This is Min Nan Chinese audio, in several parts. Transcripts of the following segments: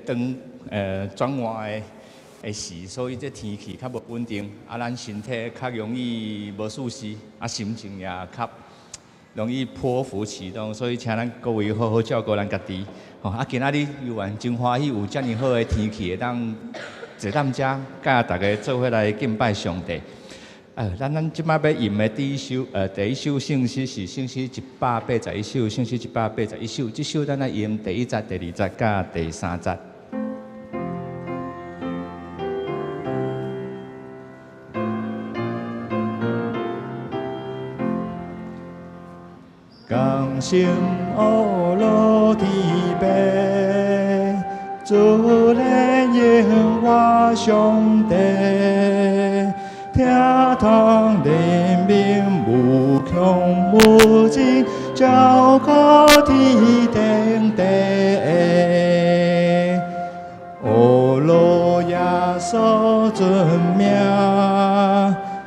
轉轉換的時，所以這天氣較無穩定，啊，咱身體較容易無舒適，啊，心情也較容易波浮起動，所以請咱各位好好照顧咱家己。吼，啊，今仔日猶原真歡喜有遮爾好的天氣，會當坐踮遮，佮大家做伙來敬拜上帝。咱這擺欲吟的第一首聖詩是聖詩181首，聖詩181首，這首咱來吟第一節、第二節佮第三節。同心阿羅天父，主靈耶和華上帝，聽堂人民無窮無盡，照顧天頂地。阿羅耶穌尊名，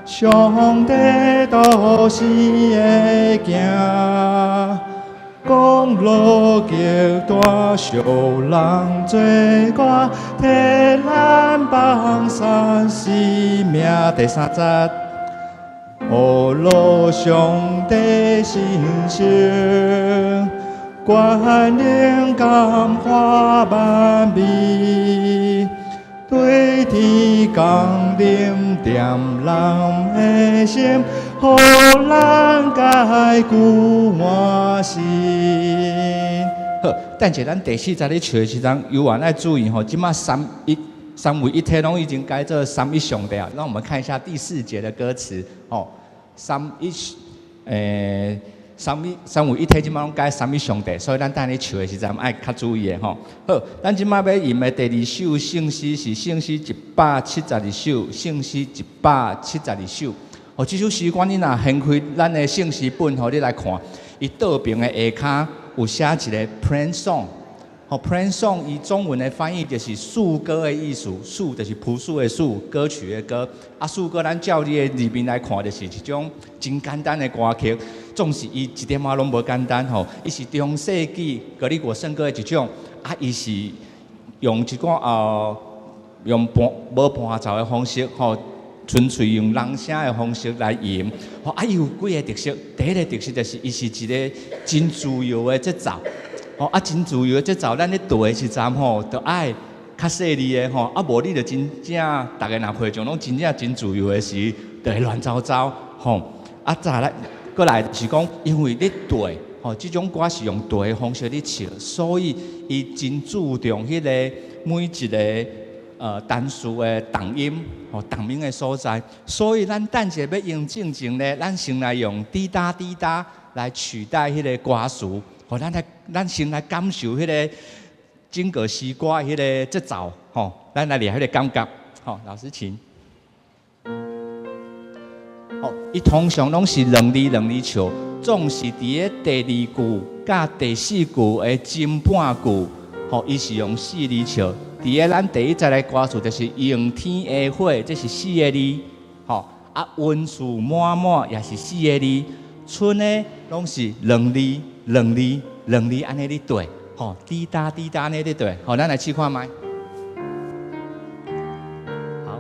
上帝都是會行，公路極大，小人做歌，替咱放散生命。第三節，阿羅上帝神聖，權能感化萬美，對天降臨點人的心，予咱解救滿身。好，等下咱第四節咧唱的時陣，猶原愛注意吼，這馬三位一體攏已經改做三一上帝啊。讓我們看一下第四節的歌詞哦，三位一體，這馬攏改三一上帝，所以咱等咧唱的時陣愛較注意的吼。好，咱這馬欲吟的第二首聖詩是聖詩172首，聖詩172首。哦，這首詩歌你若掀開咱的聖詩本吼，你來看，伊倒爿的下跤有寫一個 Plain Song。吼，Plain Song 伊中文的翻譯就是素歌的意思，素就是樸素的素，歌曲的歌。啊，素歌咱照你的字面來看，就是一種真簡單的歌曲，總是伊一點仔攏無簡單吼。伊是中世紀格里果聖歌的一種，啊，伊是用一寡用伴無伴奏的方式吼，純粹用人聲的方式來吟。吼，啊，伊有幾个特色，第一个特色就是伊是一個真自由的節奏。吼，啊，真自由的節奏，咱咧彈的時陣吼，著愛較細膩的吼，啊，無你著真正，逐个若配上攏真正真自由的時，就會亂糟糟吼。啊，再來，閣來就是講，因為你彈吼，這種歌是用彈的方式咧唱，所以伊真注重彼個每一個單詞的重音吼，重音的所在。所以咱等下欲用進前咧，咱先來用滴答滴答來取代彼個歌詞。予咱來，咱先來感受彼個整個詩歌彼個節奏，吼，咱來掠彼個感覺，吼，老師請。吼，伊通常攏是兩字兩字唱，總是佇咧第二句佮第四句的前半句，吼，伊是用四字唱。佇咧咱第一節的歌詞就是用天的火，這是四个字，吼，啊，恩賜滿滿也是四个字，賰的攏是兩字。兩字兩字按呢咧對，吼，滴答滴答按呢咧對，好，咱來試看覓。好，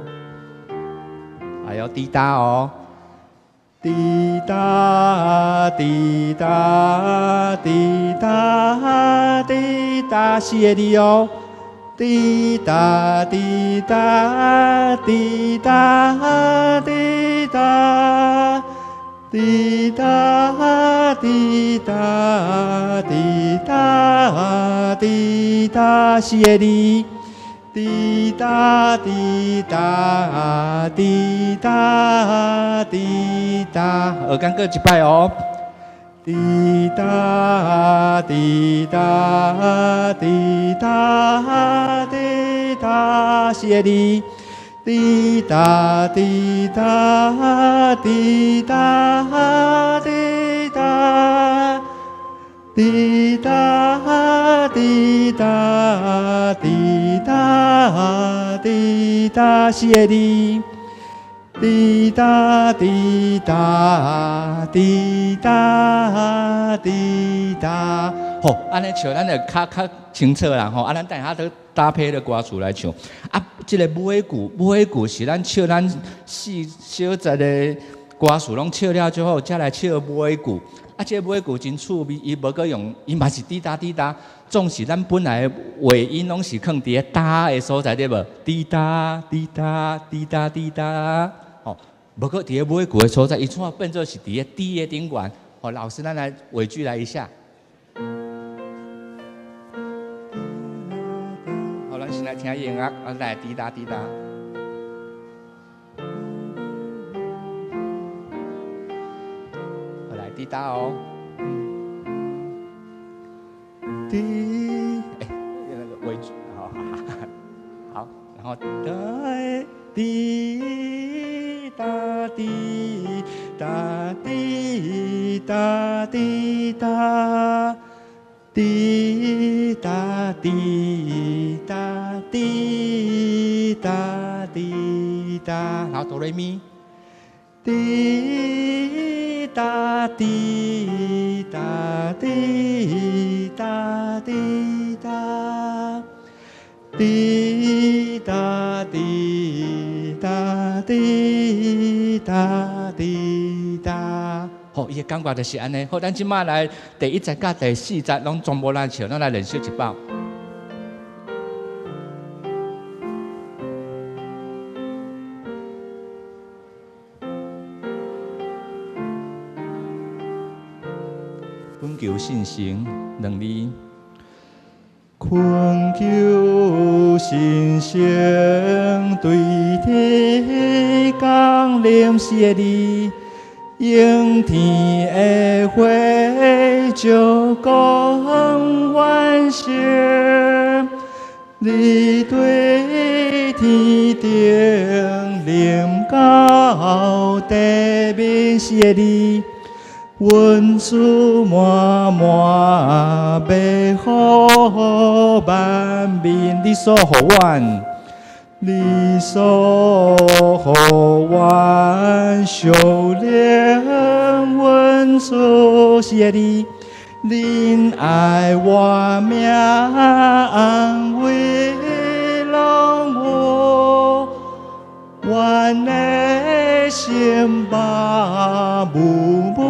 哎喲，滴答哦，滴答滴答滴答滴答，四个字哦，滴答滴答滴答滴答。滴答滴答滴答滴答，四个字。滴答滴答滴答滴答，學剛閣一擺哦。滴答滴答滴答滴答，四个字。滴答滴答滴答滴答滴答滴答滴答滴答，四个字。滴答滴答滴答滴答。好，按呢唱，咱就較較清楚啦吼。啊，咱等下都搭配的歌詞來唱。啊，這个尾句，尾句是咱唱咱四小節的歌詞攏唱了之後，才來唱尾句。啊，這个尾句真趣味，伊無閣用，伊嘛是滴答滴答，總是咱本來的尾音攏是囥佇咧答的所在對無？滴答滴答滴答滴答，吼，無閣佇咧尾句的所在，伊怎變做是佇咧滴的頂懸？吼，老師，咱來尾句來一下。好，咱先來聽音樂，啊，來滴答滴答。好，來滴答哦。滴，欸，那個尾句，好，好，然後滴答滴答滴答滴答滴答滴答滴答滴答，然後哆來咪，滴答滴答滴答滴答滴答滴答滴答滴答。好，伊的感覺就是按呢。好，咱這馬來第一節佮第四節攏全部來唱，咱來練習一擺。懇求信心，兩字。懇求信心對天降臨四个字，應天的火照光阮心，你對天頂臨到地面四个字。恩賜滿滿，欲予萬民，你所予阮，你所予阮，屬靈恩賜四个字，恁愛活命安慰攏有，阮的心目無無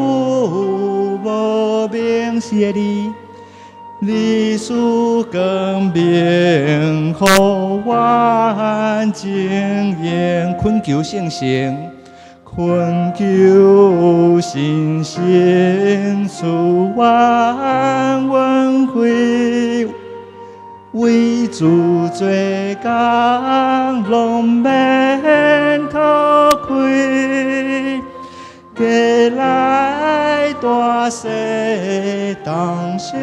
無明四个字，你賜光明予阮前行，懇求聖神，懇求聖神賜阮恩惠，為主做工，攏免討虧。過來大細同心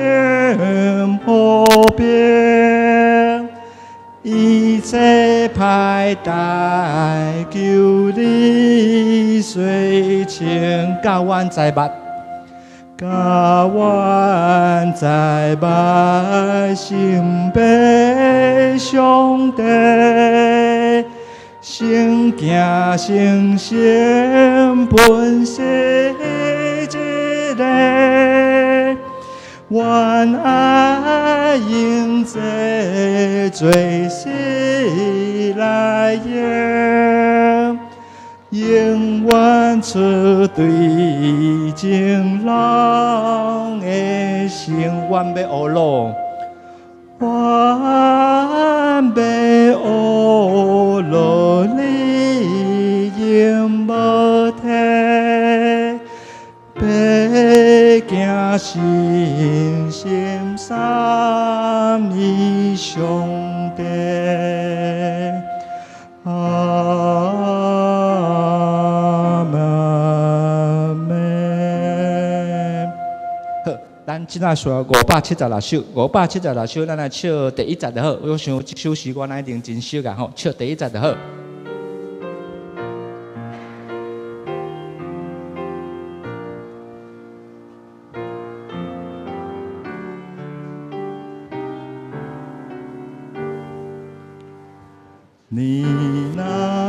和平，一切歹代求你洗清，教阮知捌，教阮知捌心白上帝。先行先成本是一个，阮愛用這做事來用，永遠出對情人的心，阮欲學路。阮欲學路，你永無退，欲行信心三一上帝。阿門。好，咱這擺說576首，576首，咱來唱第一節就好。我想這首詩歌咱一定真熟啊吼，唱第一節就好。你若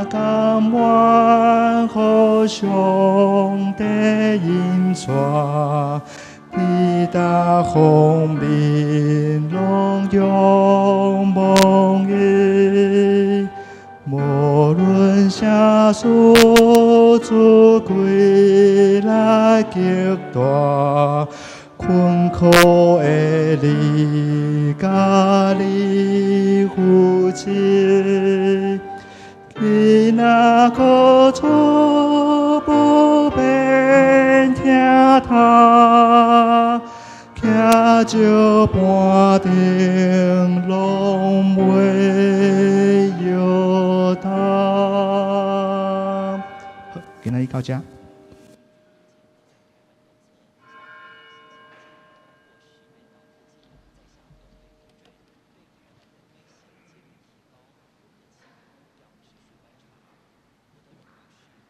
甘願予上帝引带，伫逐方面攏仰望伊。無論啥事，主貴來極大，困苦的你，佮你扶持。伊若靠主不免聽他，徛石盤頂攏袂搖動。好，今仔日到遮。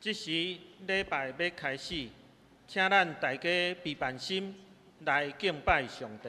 這時禮拜欲開始，請咱大家備辦心來敬拜上帝。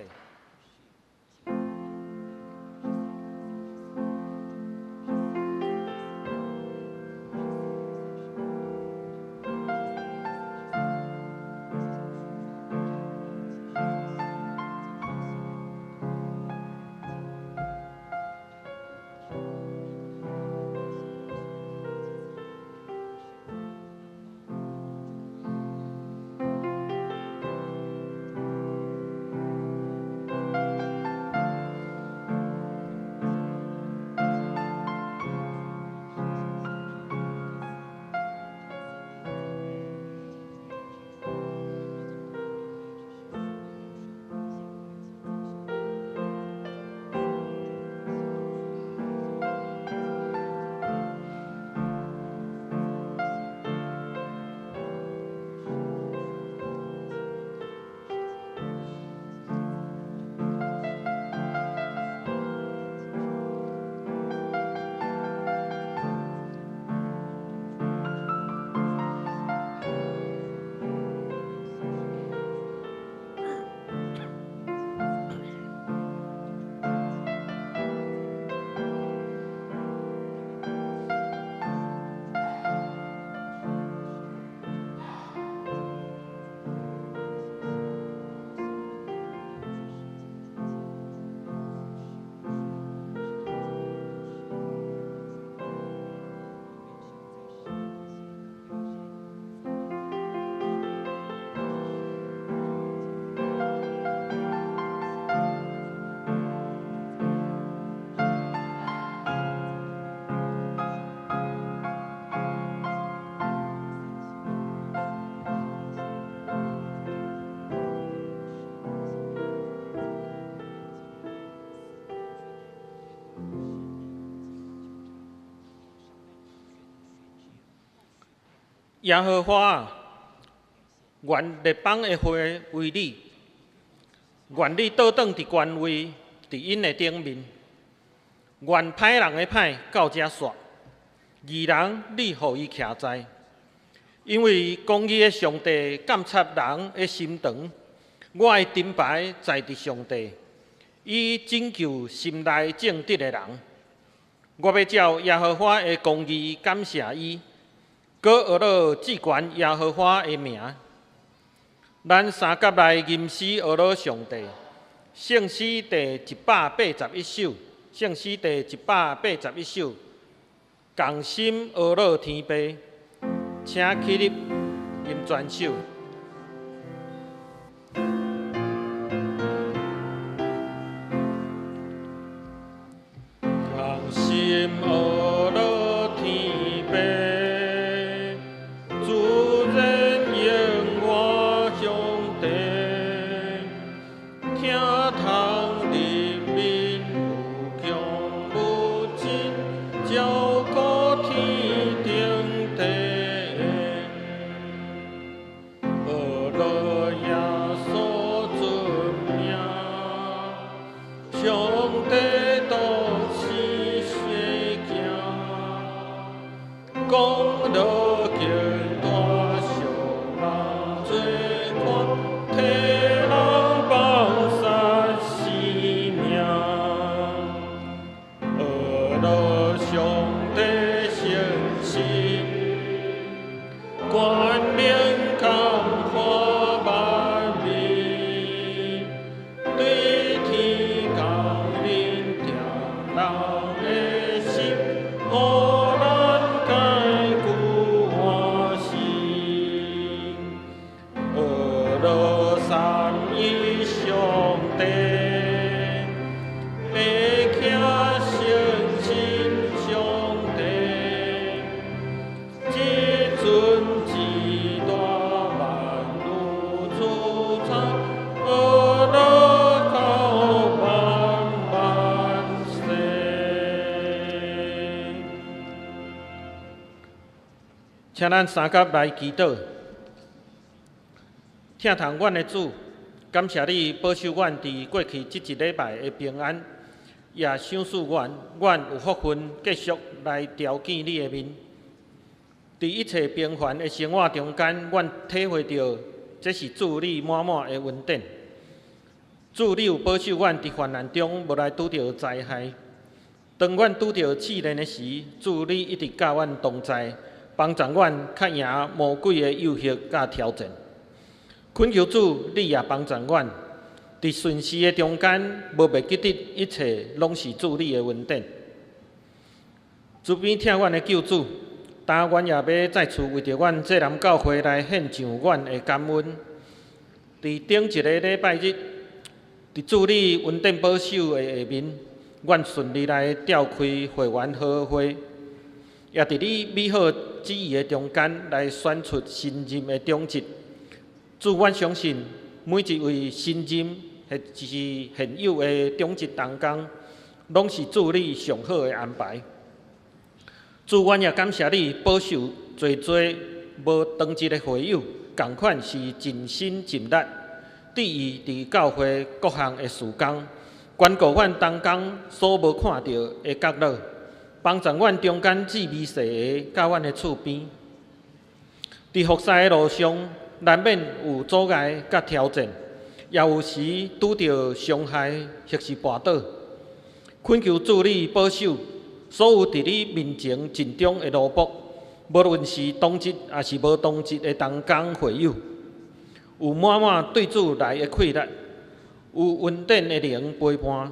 耶和華啊，願列邦的會為你，願你倒轉佇權位，佇𪜶的頂面。願歹人的歹到遮煞，義人你予伊徛在，因為公義的上帝監察人的心腸，我的盾牌在佇上帝，伊拯救心內正直的人。我欲照耶和華的公義感謝伊。閣學樂至懸耶和華的名，咱三甲來吟詩學樂上帝。聖詩第181首，聖詩第181首，共心學樂天父，請起立吟全首。共心學樂天父。請咱三甲來祈禱。疼痛阮的主，感謝你保守阮佇過去這一禮拜的平安，也賞賜阮，阮有福分繼續來朝見你的面。佇一切平凡的生活中間，阮體會著這是主你滿滿的恩典。主，你有保守阮佇患難中無來拄著災害。當阮拄著試煉的時，主你一直佮阮同在，幫助阮較贏魔鬼的誘惑佮挑戰。懇求主，你也幫助阮，佇順時的中間，無袂記得一切攏是主你的恩典。慈悲疼阮的救主，今阮也欲再次為著阮濟南教會來獻上阮的感恩。佇頂一个禮拜日，佇主你恩典保守的下面，阮順利來召開會員和會，也佇你美好旨意的中間來選出新任的長執。主，阮相信每一位新任或者是現有的長執同工，攏是主你上好的安排。主，阮也感謝你保守濟濟無當職的會友，仝款是盡心盡力，致意佇教會各項的事工，關顧阮同工所無看著的角落，幫助阮中間姊妹細个佮阮的厝邊。佇服侍的路上，難免有阻礙佮挑戰，也有時拄著傷害或是跋倒。懇求主你保守所有佇你面前盡忠的奴僕，無論是當職抑是無當職的同工會友，有滿滿對主來的氣力，有恩典的靈陪伴，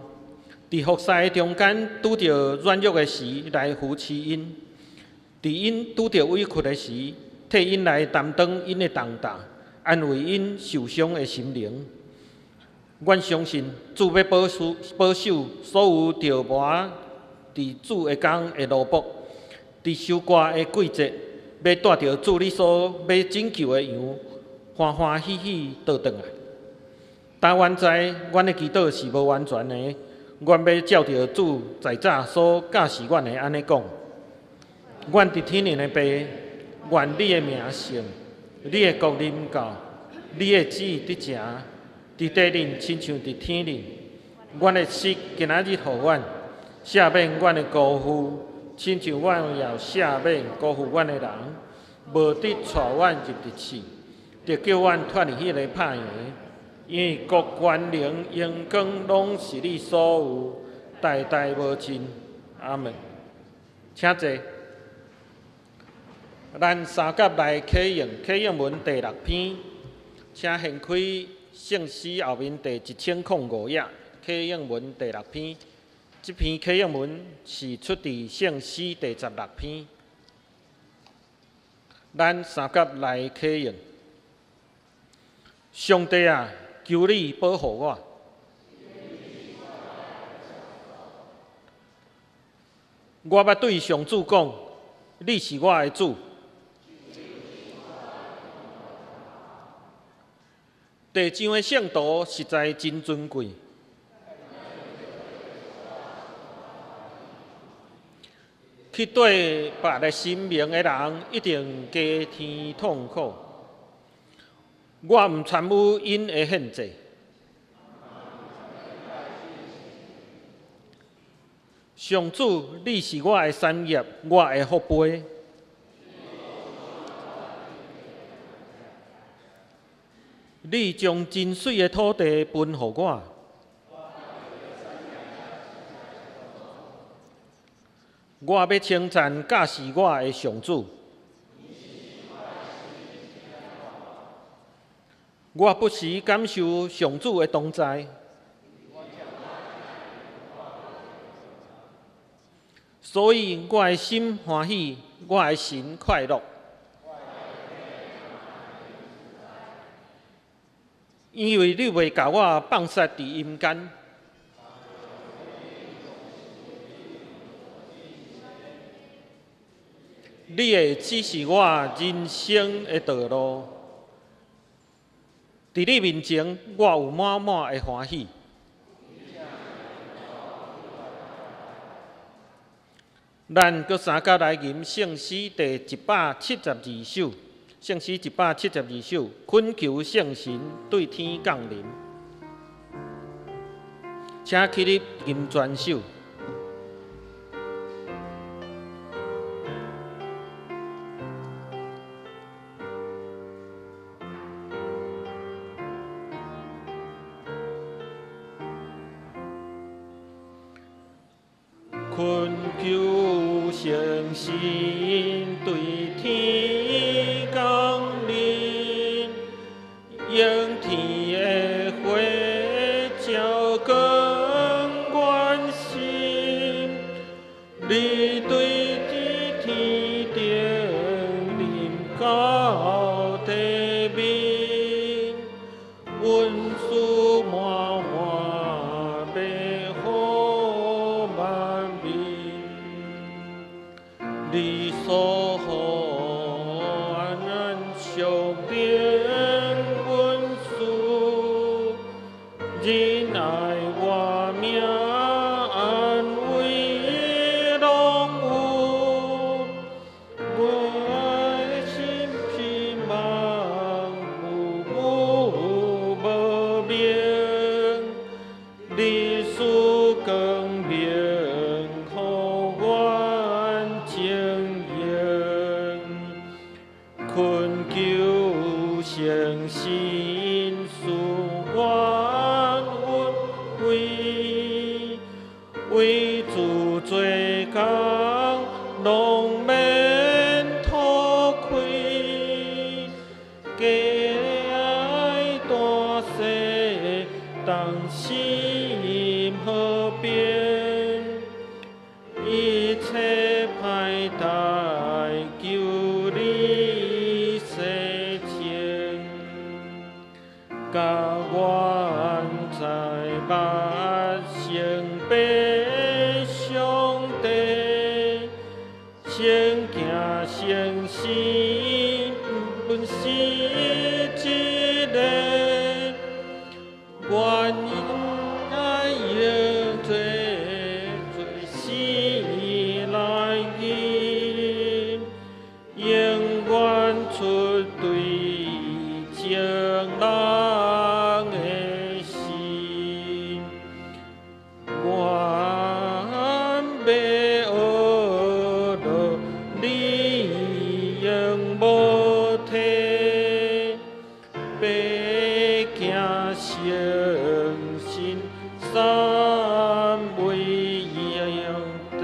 佇服侍的中間拄著軟弱的時來扶持𪜶，佇𪜶拄著委屈的時，替𪜶來擔當𪜶的重擔，安慰𪜶受傷的心靈。阮相信主欲保守保守所有著磨佇主的工的奴僕，佇收割的季節，欲帶著主你所欲拯救的羊，歡歡喜喜倒轉來。但阮知，阮的祈禱是無完全的，阮欲照著主在早所教示阮的按呢講。阮佇天頂的父，願你的名聖，你的國臨到，你的旨意得成，佇地頂親像佇天頂。阮的食今仔日予阮，赦免阮的辜負，親像阮也赦免辜負阮的人，無得帶阮入佇試，著救阮脫離彼个歹的。因為國權能榮光攏是你所有，代代無盡。阿門。請坐。咱三甲來啟應，啟應文第六篇，請掀開聖詩後面第1005頁，啟應文第六篇。這篇啟應文是出佇聖詩第16篇。咱三甲來啟應。上帝啊，求你保護我。我欲對上主講，你是我的主。地上的聖徒實在真尊貴。去對別个神明的人，一定加添痛苦。我毋參與𪜶的獻祭。上主，你是我的產業，我的福杯。你將真媠的土地分予我。我欲稱讚教示我的上主。我不時感受上主的同在，所以我的心歡喜，我的神快樂。因為你袂共我放殺佇陰間。你會指示我人生的道路。佇你面前，我有滿滿的歡喜。咱閣三甲來吟聖詩第172首，聖詩一百七十二首，懇求聖神對天降臨，請起立吟全首。懇求聖神對天降臨，用天的火照光阮心，你對天頂臨到地面，恩賜滿滿欲予萬民。你所予咱上等恩賜，仁愛活命安慰攏有，我的心希望有無明，你賜光明予阮前行，懇求聖神賜阮恩惠，為主做工攏免討虧，家愛大細同心和平，一切歹代求你洗清，共阮在萬成白上帝，先行先死，本是一个，愿愛用做做死來吟，永遠出對情人的心，阮欲學落你永無退，欲行聖神三位一體。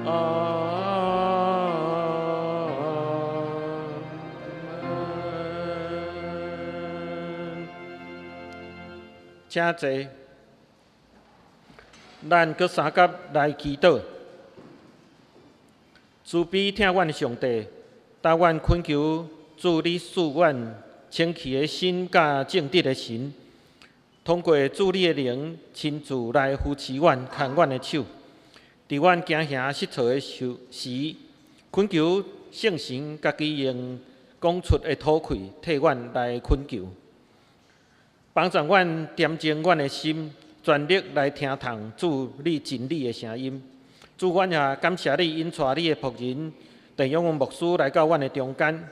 阿們。請坐。咱閣三甲來祈禱，慈悲疼阮的上帝，當阮懇求主你賜阮清氣的心佮正直的神，通過主你的靈親自來扶持阮、牽阮的手。佇阮驚嚇失措的時，懇求聖神家己用講出的吐氣替阮來懇求，幫助阮恬靜阮的心，全力來聽從主你真理的聲音。主，阮也感謝你引帶你的僕人鄧永文牧師來到阮的中間，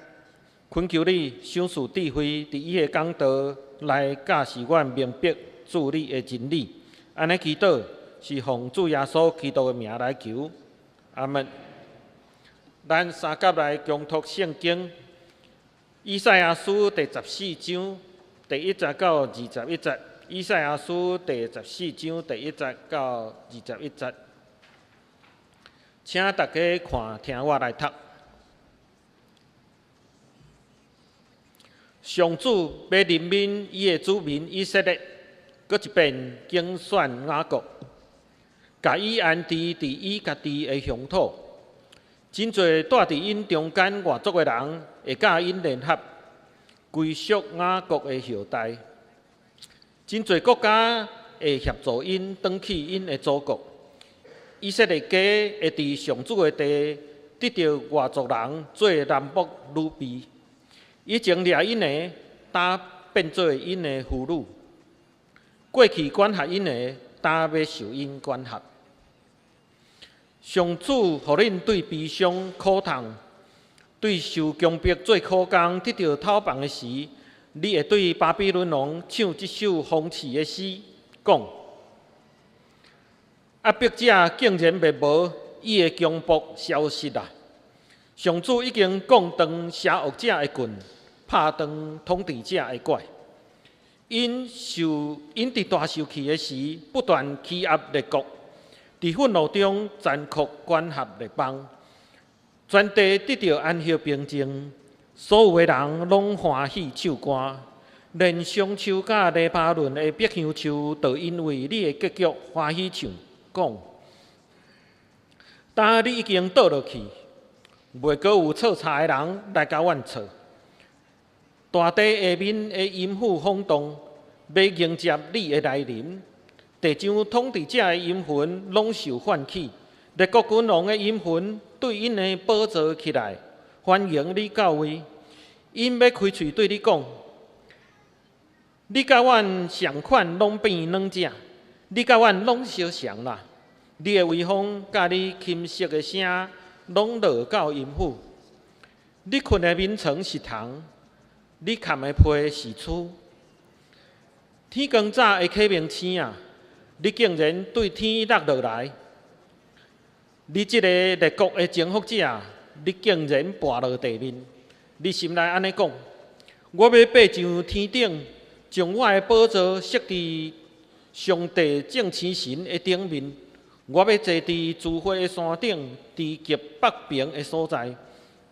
懇求你賞賜智慧，佇伊的講道來教示阮明白主你的真理。按呢祈禱是奉主耶穌基督的名來求，阿們。咱三甲來共讀聖經，以賽亞書第14章第1節到21節。以賽亞書第14章第1節到21節，請大家看，聽我來讀。上主欲憐憫伊的子民以色列，閣一遍揀選雅各，共伊安置佇伊家己的鄉土。真濟住佇𪜶中間外族的人，會佮𪜶聯合，歸屬雅各的後代。真濟國家會協助𪜶轉去𪜶的祖國。以色列家會佇上主的地得著外族人做男僕女婢，以前掠𪜶的，今變做𪜶的俘虜；過去管轄𪜶的，今欲受𪜶管轄。上主予恁對悲傷苦痛，對受強迫做苦工得著討飯的時，你會對巴比倫王唱這首諷刺的詩，講：壓迫者竟然滅無，伊的強暴消失啦！上主已經降斷邪惡者的棍，拍斷統治者的拐。𪜶受𪜶佇大受氣的時，不斷欺壓列國，佇憤怒中殘酷管轄列邦，全地得著安息平靜，所有的人攏歡喜唱歌，連松樹佮黎巴嫩的柏香樹，都因為你的結局歡喜唱，講：今你已經倒落去，袂閣有錯柴的人來共阮錯。大地下面的陰府晃動，欲迎接你的來臨。地上統治者的陰魂攏受喚起，列國君王的陰魂對𪜶的寶座起來，歡迎你到位。𪜶欲開喙對你講：你佮阮仝款攏變軟食，你佮阮攏相像啦。你的威風佮你琴瑟的聲，攏落到陰府。你睏的眠床是蟲，你崁的被是蛆。天光早的啟明星啊，你竟然對天落落來！你這个列國的征服者，你竟然跋落地面！你心內按呢講：我欲爬上天頂，將我的寶座設佇上帝眾星神的頂面。我欲坐佇聚會的山頂，佇極北爿的所在。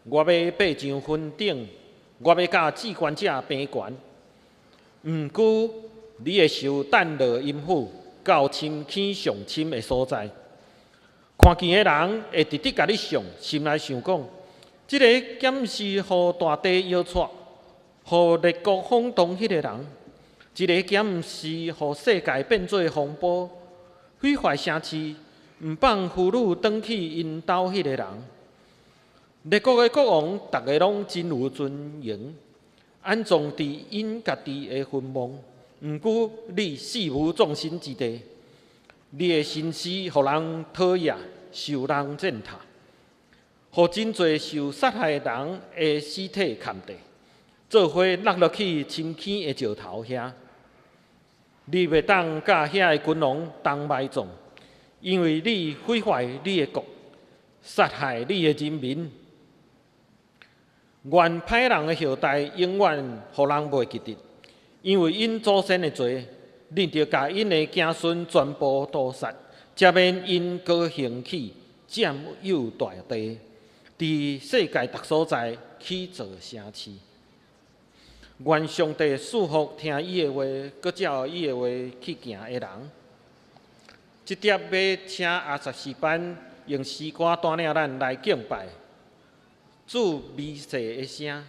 我欲爬上雲頂，我欲佮至懸者平懸。毋過，你會受擲落陰府，到深坑上深的所在。看見的人會直直共你想，心內想講：這个敢毋是予大地搖掣，予列國晃動彼个人？這个敢毋是予世界變做風波，毀壞城市，毋放婦女轉去𪜶兜彼个人？列國的國王，逐个攏真有尊榮，安葬佇𪜶家己的墳墓。毋過你死無葬身之地，你的身屍予人討厭，受人踐踏，予真濟受殺害的人的屍體崁地，做伙落落去深坑的石頭遐。你袂當佮遐个君王同埋葬，因為你毀壞你的國，殺害你的人民。願歹人的後代永遠予人袂記得，因為𪜶祖先的罪，恁著共𪜶的子孫全部屠殺，才免𪜶閣興起，佔有大地，佇世界逐所在起造城市。願上帝賜福聽伊的話，閣照伊的話去行的人。這碟欲請亞薩詩班用詩歌帶領咱來敬拜主微細的聲。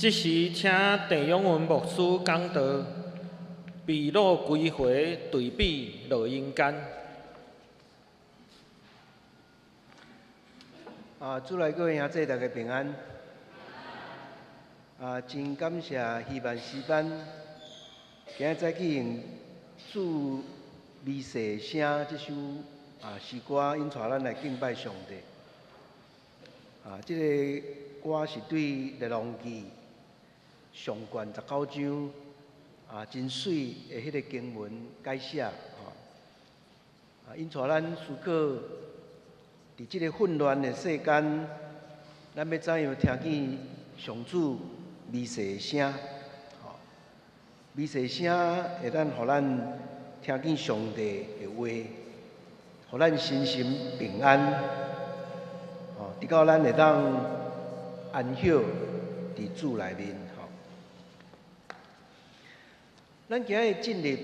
這時，請鄭永文牧師講道，被擄歸回對比落陰間。啊，主內各位兄弟，大家平安。啊，真感謝希望詩班今仔早起用主微細聲這首詩歌，引帶咱來敬拜上帝。啊，這个歌是對列王記上卷19章真媠的彼個經文改寫，吼。啊，引帶咱思考，佇這个混亂的世間，咱欲怎樣聽見上主微細聲？吼，微細聲會當予咱聽見上帝的話，予咱身心平安，吼，直到咱會當安歇佇主內面，吼。咱今日進入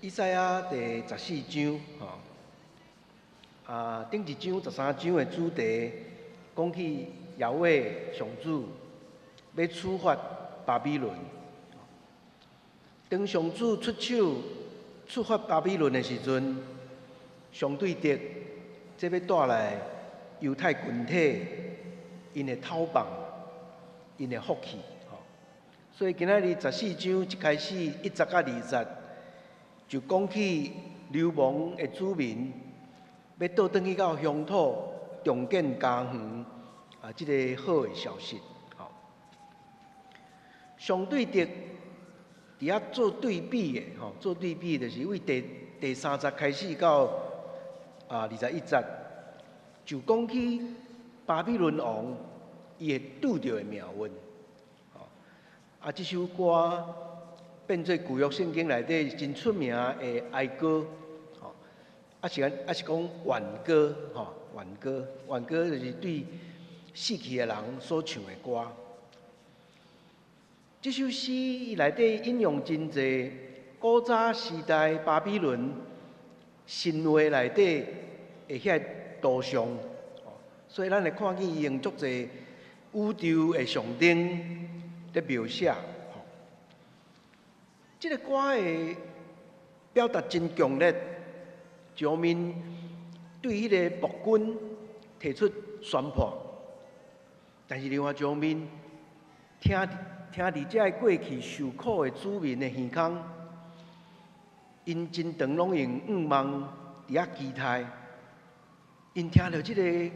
以賽亞第十四章，吼。啊，頂一章13章的主題講起耶和華上主欲處罰巴比倫。當上主出手處罰巴比倫的時陣，相對的，這欲帶來猶太群體𪜶的逃放，𪜶的福氣。所以今仔日十四章一開始1節到2節，就講起流亡的子民欲倒轉去到鄉土重建家園啊，這个好的消息。相對的，佇遐做對比的，吼，做對比就是為第3節開始到21節，就講起巴比倫王伊會拄著的命運。啊，這首歌變做舊約聖經內底真出名的哀歌，吼，啊是講挽歌，吼，挽歌，挽歌就是對死去的人所唱的歌。這首詩伊內底引用真濟古早時代巴比倫神話內底的遐圖像，所以咱會看見伊用足濟宇宙的象徵咧描寫。這个歌的表達真強烈，一方面對彼个暴君提出宣判，但是另外一方面，聽聽佇這个過去受苦的子民的耳空，𪜶真長攏用向望佇遐期待，𪜶聽著這个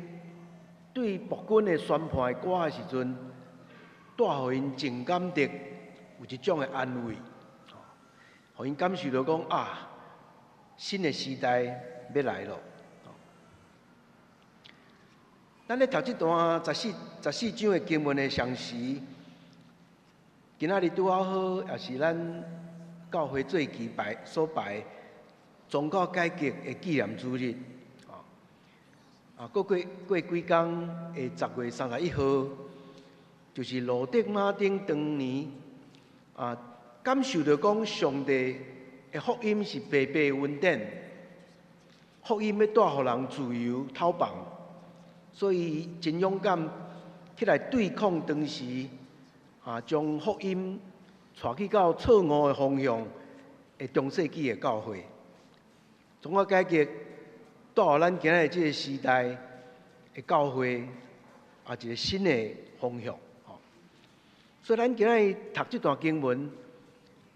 對暴君的宣判的歌的時陣，帶予𪜶真感得有一種的安慰，予𪜶感受著講啊，新的時代欲來囉。咱咧讀這段十四章的經文的同時，今仔日拄仔好，也是咱教會最近拜所拜宗教改革的紀念主日。啊，閣過過幾工的10月31號，就是路德馬丁當年感受著講上帝的福音是白白的恩典，福音欲帶予人自由逃放，所以真勇敢起來對抗當時將福音帶去到錯誤的方向的中世紀的教會。宗教改革帶予咱今仔日這个時代的教會一个新的方向。所以咱今仔日讀這段經文，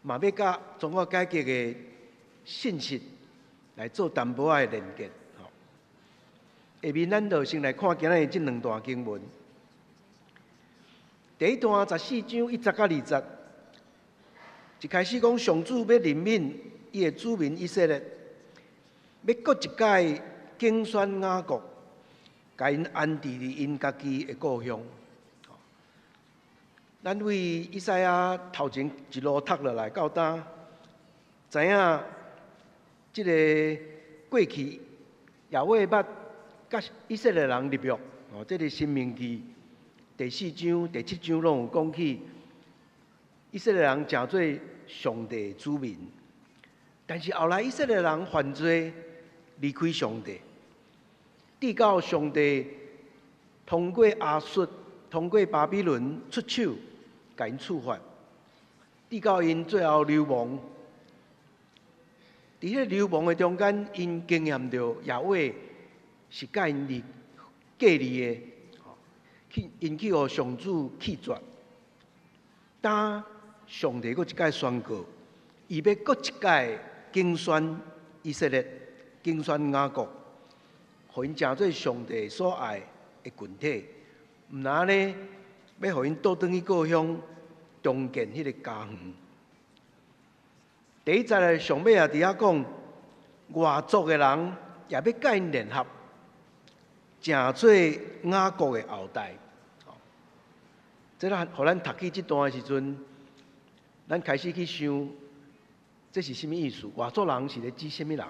嘛欲佮宗教改革的信息來做淡薄仔的連結。下面咱就先來看今仔日這兩段經文。第一段十四章1節到2節，一開始講上主欲憐憫伊的子民以色列，欲閣一擺揀選雅各，共𪜶安置佇𪜶家己的故鄉。咱對以賽亞頭前一路讀落來到今，知影這个過去耶和華捌佮以色列人立約，哦，這个申命記第四章、第七章攏有講起，以色列人成做上帝的子民，但是後來以色列人犯罪，離開上帝，直到上帝通過亞述、通過巴比倫出手，共𪜶處罰，直到𪜶最後流亡。佇彼个流亡的中間，𪜶經驗著耶和華是佮𪜶離隔離的，去𪜶去予上主棄絕。當上帝閣一擺宣告，伊欲閣一擺揀選以色列，揀選雅各，予𪜶成做上帝所愛的群體。毋但按呢，欲予𪜶倒轉去故鄉，重建彼个家園。第一節的上尾也佇遐講，外族的人也欲佮𪜶聯合，成做雅各的後代。這咱予咱讀起這段的時陣，咱開始去想，這是啥物意思？外族人是咧指啥物人？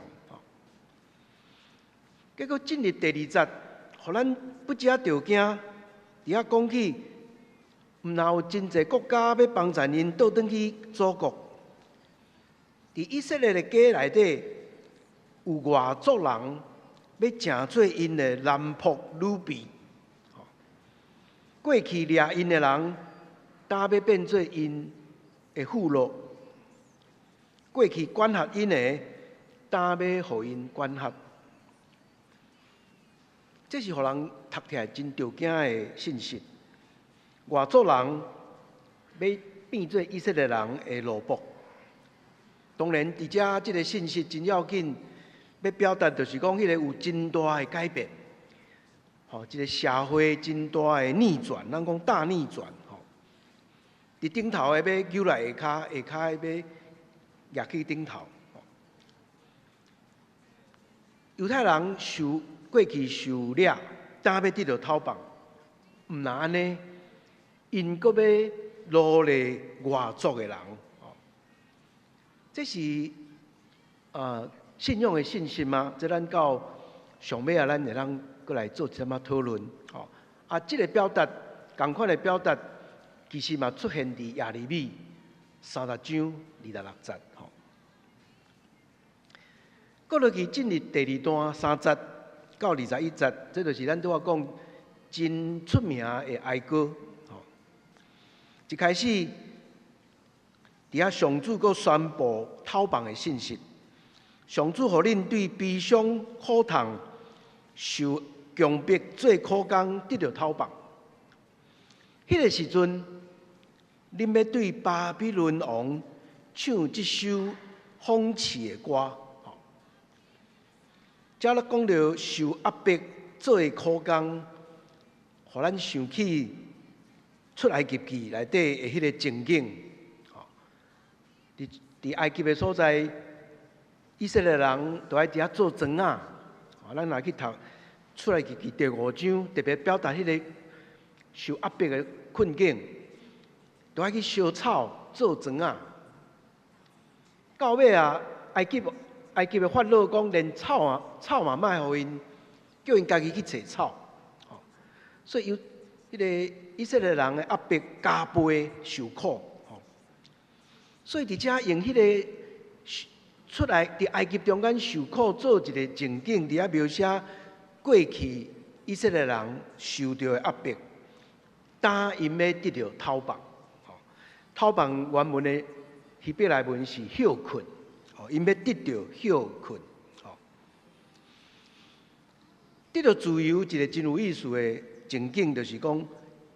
結果進入第二節，予咱不只著驚，佇遐講起，毋但有真濟國家欲幫贊𪜶倒轉去祖國。佇以色列的家內底，有外族人欲成做𪜶的男僕女婢。過去掠𪜶的人，今欲變做𪜶的俘虜；過去管轄𪜶的，今欲予𪜶管轄。這是予人讀起來真著驚的信息。外族人欲變做以色列人的奴僕。當然，佇遮這个信息真要緊，欲表達就是講，彼个有真大的改變，吼，一个社會真大的逆轉，咱講大逆轉，吼。佇頂頭的欲扭來下跤，下跤的欲蜈去頂頭。猶太人受過去受掠，今欲得著討放，毋但按呢，𪜶閣欲奴隸外族的人。這是信仰的信息嗎？這咱到上尾啊，咱會當閣來做一點仔討論。吼，啊，這个表達，仝款的表達，其實嘛出現佇耶利米30章26節。吼，閣落去進入第二段3節到21節，這就是咱拄仔講真出名的哀歌。吼，一開始，佇遐上主閣宣布討放的信息，上主予恁對悲傷苦痛、受強迫做苦工得著討放。彼个時陣，恁欲對巴比倫王唱這首諷刺的歌。遮咧講著受壓迫做的苦工，予咱想起出埃及記內底的彼个情景。佇埃及的所在，以色列人都愛佇遐做庄仔。啊，咱若去讀出埃及記第五章，特別表達彼个受壓迫的困境，都愛去燒草做庄仔。到尾啊，埃及的法老講，連草啊草嘛莫予𪜶，叫𪜶家己去揣草。所以有彼个以色列人的壓迫加倍受苦。所以佇遮用彼个出來佇埃及中間受苦做一个情景，佇遐描寫過去以色列人受著的壓迫，當𪜶欲得著討放。討放原文的希伯來文是歇睏，𪜶欲得著歇睏。得著自由一个真有意思的情景，就是講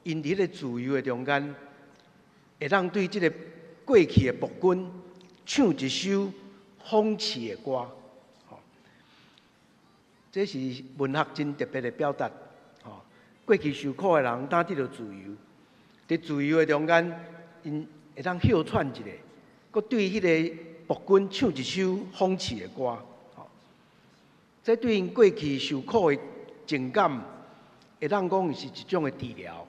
，𪜶佇彼个自由的中間，會當對這个過去的僕君唱一首諷刺的歌，這是文學真特別的表達。過去受苦的人，當得著自由，佇自由的中間，𪜶會當歇喘一下，閣對彼个僕君唱一首諷刺的歌。這對𪜶過去受苦的情感，會當講是一種的治療。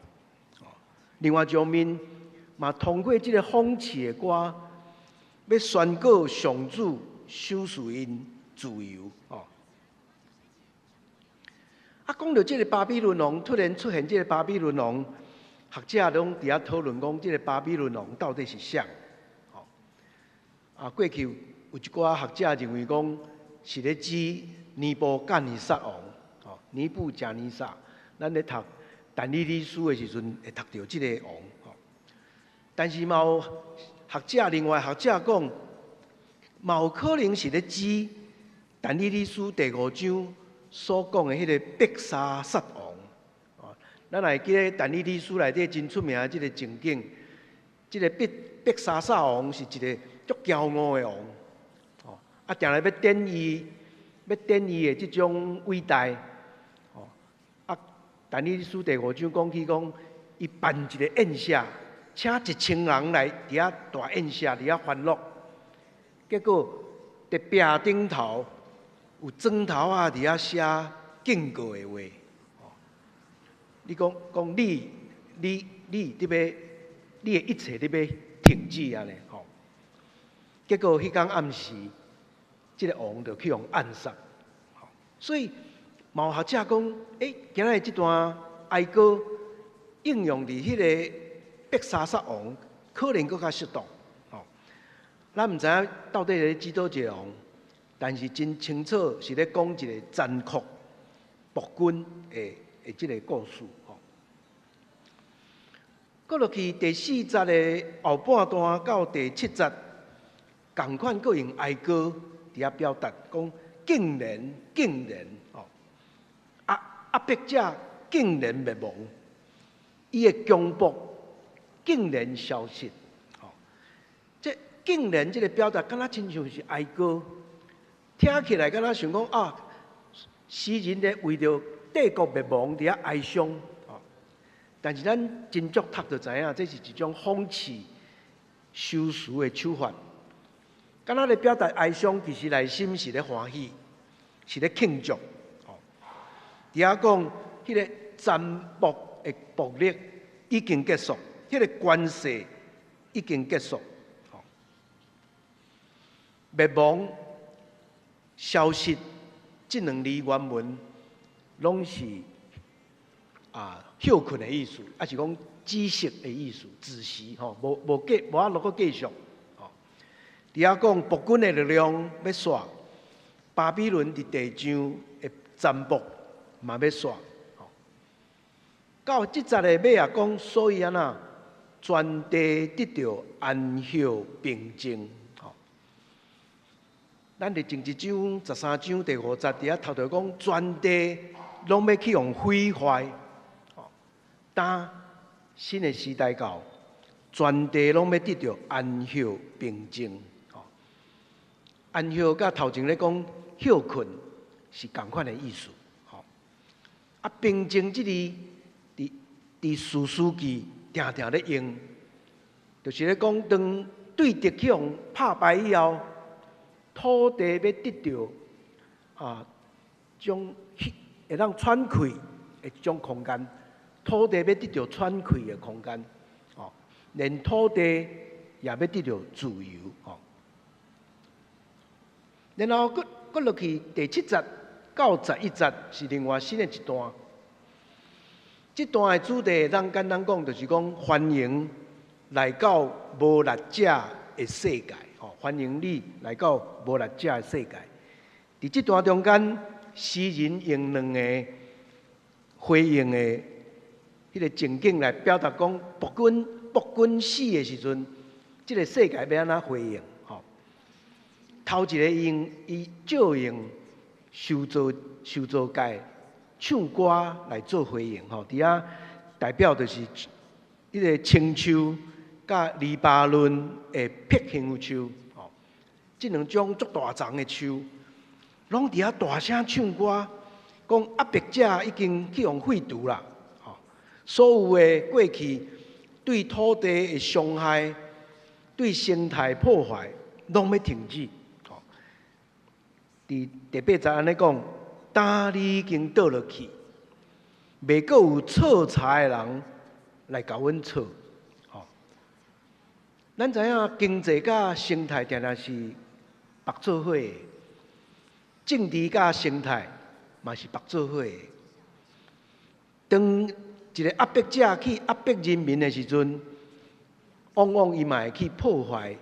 另外一方面，嘛通過這个諷刺的歌，欲宣告上主賞賜𪜶自由。哦，啊，講著這个巴比倫王突然出現，這个巴比倫王，學者攏佇遐討論講，這个巴比倫王到底是誰？哦，啊，過去有一寡學者認為講是咧指尼布甲尼撒王。哦，尼布甲尼撒，咱咧讀但以理書的時陣會讀著這个王。但是嘛有學者，另外學者講，嘛有可能是咧指但以理書第五章所講的彼个伯沙撒王。哦，咱會記得但以理書內底真出名的這个情景，這个伯沙撒王是一个足驕傲的王。哦，啊，定來欲展伊，欲展伊的這種偉大。哦，啊，但以理書第五章講起講，伊辦一个宴席，請1000人來佇遐大宴席，佇遐歡樂。結果佇壁頂頭有磚頭仔佇遐寫警告的話。你講講你你你佇欲，你的一切佇欲停止按呢吼。結果彼工暗時，這个王就去予暗殺。所以嘛有學者講，今仔日這段哀歌應用佇彼个伯沙撒王，可能閣較適當。吼，咱毋知影到底咧指佗一个王，但是真清楚是咧講一个殘酷暴君的這个故事。吼，閣落去第四節的後半段到第七節，仝款閣用哀歌佇遐表達，講竟然竟然吼，壓迫者竟然滅亡，伊的強暴竟然消失，吼！這竟然這个表達，敢若親像是哀歌，聽起來敢若想講啊，詩人咧為著帝國滅亡佇遐哀傷，吼！但是咱真足讀就知影，這是一種諷刺修辭的手法。敢若咧表達哀傷，其實內心是咧歡喜，是咧慶祝，吼！佇遐講，彼个殘暴的暴力已經結束。彼个權勢已經結束，滅亡、消失，這兩字原文攏是歇睏的意思，抑是講止息的意思，止息吼，無無繼無法度閣繼續。吼，佇遐講暴君的力量欲煞，巴比倫佇地上的殘暴嘛欲煞。到這節的尾仔講，所以按怎？全地得著安歇平靜。吼，咱佇前一章13章第五節佇遐頭頭講，全地攏欲去予毀壞。吼，當新的時代到，全地攏欲得著安歇平靜。吼，安歇佮頭前咧講歇睏是仝款的意思。吼，啊，平靜這字佇佇士師記定定咧用，就是咧講當對敵去予拍敗以後，土地欲得著種會當喘氣的這種空間，土地欲得著喘氣的空間，哦，連土地也欲得著自由，哦。然後閣閣落去第七節到11節是另外新的一段。這段的主題，咱簡單講，就是講歡迎來到無力者的世界，吼！歡迎你來到無力者的世界。佇這段中間，詩人用兩个回應的彼个情景來表達講，暴君死的時陣，這个世界欲按怎回應？吼！頭一个用伊借用受造界唱歌來做回應，吼！佇遐代表就是彼个青樹佮黎巴嫩的碧香樹，吼！這兩種足大叢的樹，攏佇遐大聲唱歌，講壓迫者已經去予廢除啦，吼！所有的過去對土地的傷害、對生態破壞，攏欲停止，吼！佇第八節按呢講。當你已經倒落去，袂閣有錯柴的人來共阮錯，吼。咱知影經濟佮生態定定是縛做伙的，政治佮生態嘛是縛做伙的。當一个壓迫者去壓迫人民的時陣，往往伊嘛會去破壞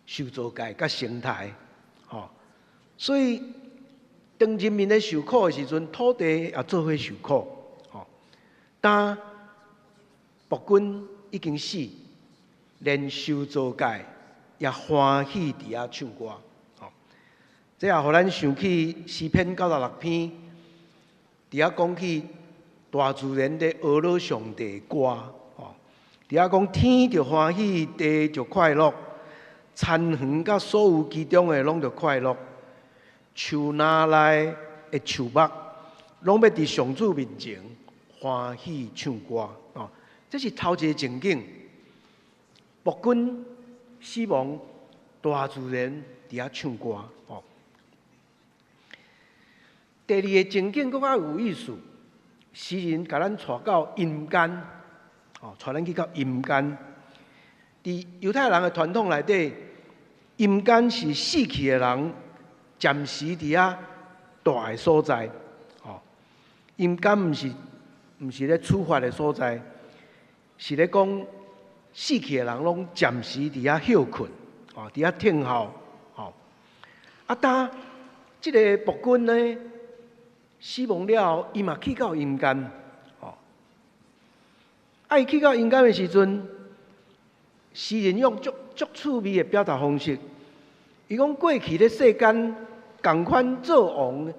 受造界佮生態，吼。所以，當人民咧受苦的時陣，土地也做伙受苦，吼。當暴君已經死，連受造界也歡喜佇遐唱歌。吼，這也予咱想起詩篇96篇，佇遐講起大自然咧呵咾上帝歌。吼，佇遐講天就歡喜，地就快樂，田園佮所有其中的攏著快樂。樹林內的樹木，攏欲佇上主面前歡喜唱歌。哦，這是頭一個情景。僕君死亡，大自然佇遐唱歌。哦，第二個情景閣較有意思，詩人共咱帶到陰間，哦，帶咱去到陰間。佇猶太人的傳統內底，陰間是死去的人暫時佇遐蹛的所在。哦，陰間毋是咧處罰的所在，是咧講死去的人攏暫時佇遐歇睏，哦，佇遐等候，吼。啊，當這个僕君呢死亡了後，伊嘛去到陰間，吼。啊，伊去到陰間的時陣，詩人用足足趣味的表達方式，伊講過去咧世間仝款做王，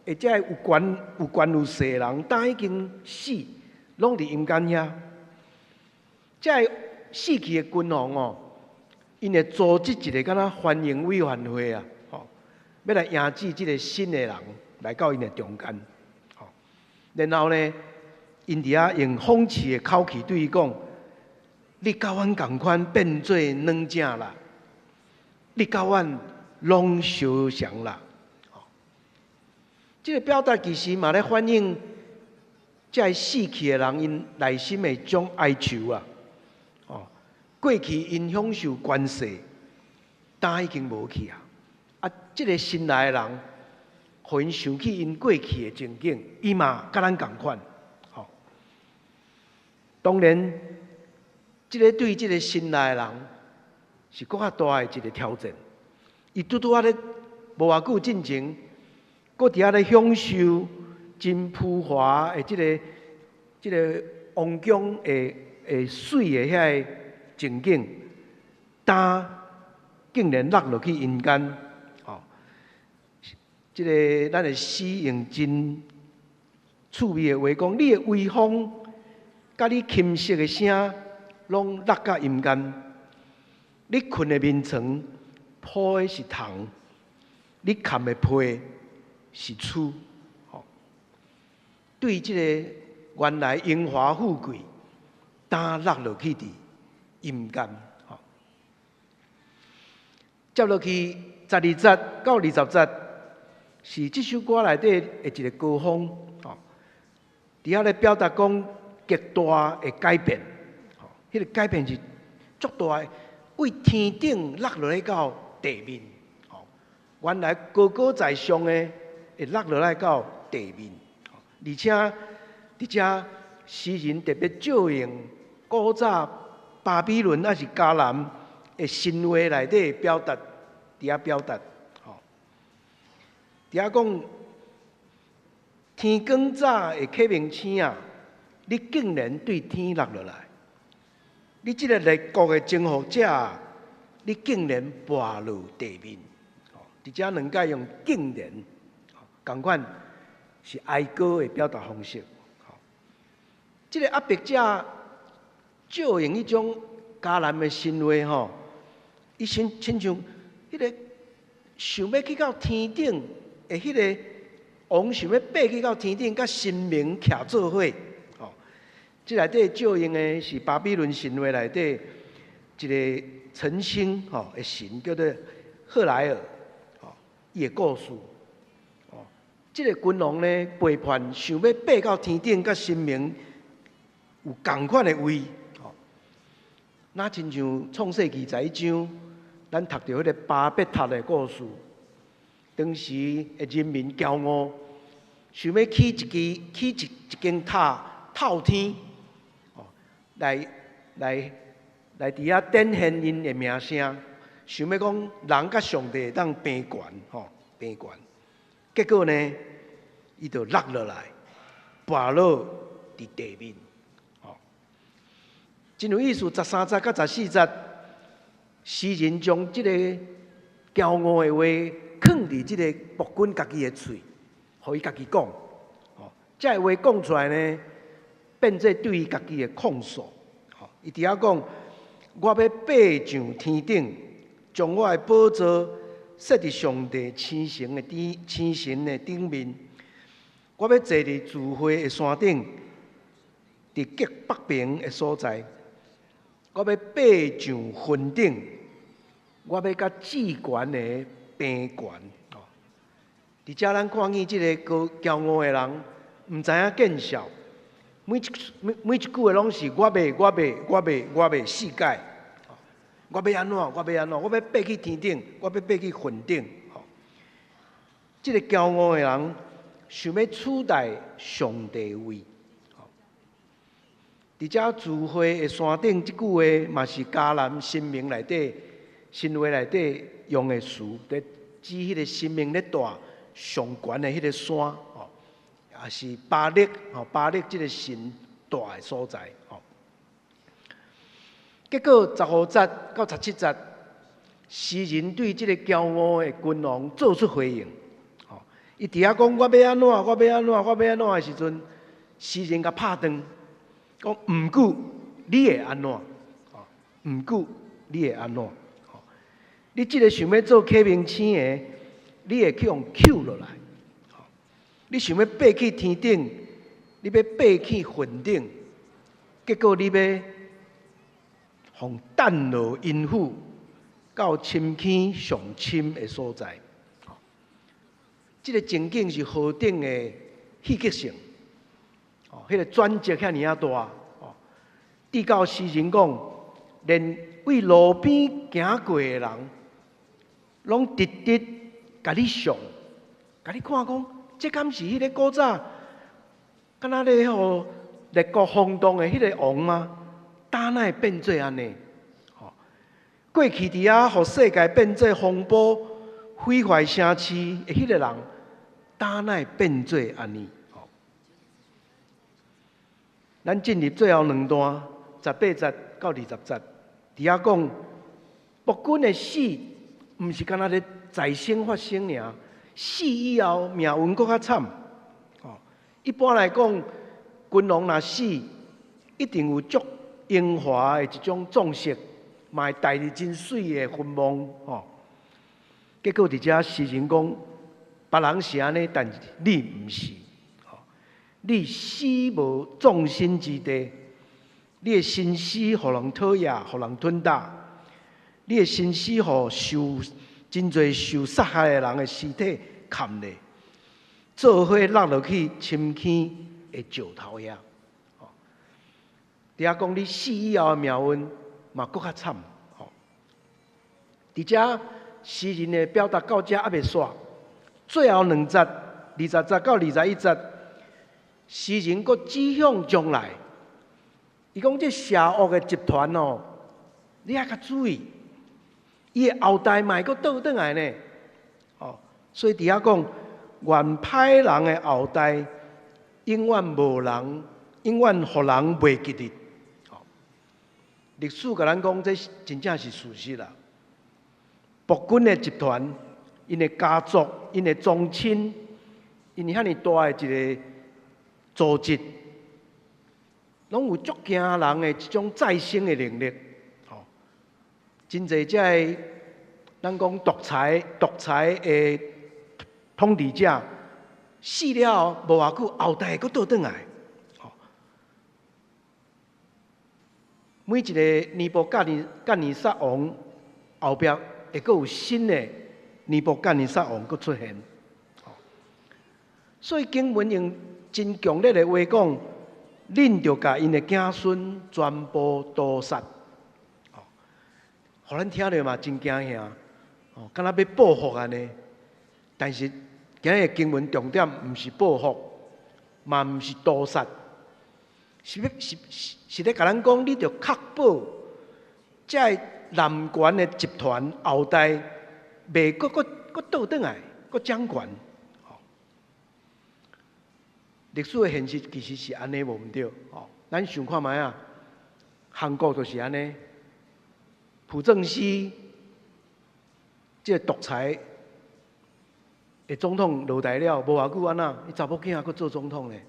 或者有權有權有勢的人，當已經死，攏佇陰間遐。這个死去的君王哦，𪜶會組織一个敢若歡迎委員會啊，吼，欲來迎接這个新的人來到𪜶的中間，吼，然後呢，𪜶佇遐用諷刺的口氣對伊講：你佮阮仝款變做軟正啦，你佮阮攏相像啦。吼，這个表達其實嘛咧反映這个死去的人𪜶內心的一種哀愁啊。哦，過去𪜶享受權勢，今已經無去啊！啊，這个新來的人，予𪜶想起𪜶過去的情景，伊嘛佮咱仝款。吼，當然，這个對這个新來的人是閣較大的一个挑戰。伊拄拄仔咧無偌久進前，閣佇遐咧享受真浮華的這个王宮的媠的遐个情景，今竟然落落去陰間，吼！這个咱的詩用真趣味的話講，你的威風，佮你琴瑟的聲，攏落到陰間。你睏的眠床鋪的是蟲，你崁的被是蛆，吼！對這個原來榮華富貴，今落落去佇陰間，吼。接落去12節到20節，是這首歌內底的一個高峰，吼。佇遐咧表達講極大的改變，吼，彼个改變是足大的，為天頂落落來到地面，吼。原來高高在上的會落落來到地面，而且佇遮詩人特別借用古早巴比倫抑是迦南的神話內底表達，佇遐表達，吼，佇遐講天光早的啟明星啊，你竟然對天落落來，你這个列國的征服者，你竟然跋落地面，吼，佇遮兩擺用竟然，仝款是哀歌的表達方式，吼，這个壓迫者借用彼種迦南的神話吼，伊親親像彼个想欲去到天頂的彼个王，想欲爬去到天頂，佮神明徛做伙，吼。這內底借用的是巴比倫神話內底一個晨星吼的神，叫做赫萊爾，吼，伊的故事。哦，這个君王呢背叛，想欲爬到天頂，佮神明有仝款的位。若親像創世記11章，咱讀著彼个巴別塔的故事。當時的人民驕傲，想欲起一支、起一一間塔透天，哦，來來來佇遐展現𪜶的名聲，想欲講人佮上帝會當平懸，吼平懸。結果呢，伊就落落來，跋落佇地面。真有意思，13節佮14節，詩人將這個驕傲的話囥佇這個僕君家己的喙，予伊家己講。哦，這个話講出來呢，變做對伊家己的控訴。伊佇遐講：我欲爬上天頂，將我的寶座設佇上帝星辰的頂，星辰的頂面。我欲坐佇聚會的山頂，佇極北邊的所在。我欲爬上雲頂，我欲佮至懸的平懸。哦，佇遮咱看見這个高驕傲的人，毋知影見笑。每一句話攏是我欲，我欲，我欲，我欲四擺。我欲按怎？我欲按怎？我欲爬去天頂，我欲爬去雲頂。吼，這个驕傲的人想欲取代上帝位。佇遮聚會的山頂，這句話嘛是迦南神明內底神話內底用的詞，佇指彼个神明咧蹛上懸的彼个山，吼，也是巴力，吼，巴力這个神蹛的所在，吼。結果15節到17節，詩人對這个驕傲的君王做出回應，吼，伊佇遐講我欲按怎，我欲按怎，我欲按怎的時陣，詩人共拍斷。講毋過你會按怎？毋過你會按怎？你這个想欲做啟明星的，你會去予抾落來。你想欲爬去天頂，你欲爬去雲頂，結果你欲予擲落陰府到深坑上深的所在。這个情景是何等的戲劇性！哦，彼个轉折遐爾仔大，哦，直到詩人講，連對路邊行過的人，攏直直共你想，共你看講，這敢是彼个古早，敢若咧予列國轟動的彼个王嗎？哪會變做按呢？吼，過去佇遐予世界變做風波、毀壞城市的彼个人，哪會變做按呢？咱進入最後兩段，18節到20節，佇遐講，僕君的死，毋是干焦咧在生發生爾，死以後命運閣較慘。哦，一般來講，君王若死，一定有足榮華的一種葬式，嘛會戴佇真媠的墳墓。吼，結果佇遮詩人講，別人是按呢，但是你毋是。你死無葬身之地，你的身屍予人討厭，予人吞打，你的身屍予受真濟受殺害的人的屍體崁咧，做伙落落去深坑的石頭遐。佇遐講你死以後的命運嘛，閣較慘。佇遮詩人的表達到遮猶未煞，最後兩節，20節到21節。詩人閣指向將來，伊講這邪惡的集團哦，你愛較注意，伊的後代嘛會閣倒轉來呢。哦，所以佇遐講，願歹人的後代永遠無人，永遠予人袂記得。哦，歷史共咱講，這真正是事實啦。暴君的集團，𪜶的家族，𪜶的宗親，𪜶遐爾大的一个組織，攏有足驚人的這種再生的能力，吼！真濟這个，咱講獨裁的統治者死了後，無偌久後代會閣倒轉來，吼！每一个尼布甲尼甲尼撒王後壁會閣有新的尼布甲尼撒王閣出現，所以經文用真強烈的話講，恁著共𪜶的子孫全部屠殺，哦，予咱聽著嘛真驚嚇，哦，敢若欲報復按呢。但是今日經文重點毋是報復，嘛毋是屠殺，是欲是是是咧共咱講，你著確保這个濫權的集團後代袂閣閣閣倒轉來，閣掌權。歷史的現實其實是按呢無毋對，吼，咱想看覓啊？韓國就是按呢，朴正熙這个獨裁的總統落台了，無偌久按怎？伊查某囝閣做總統咧。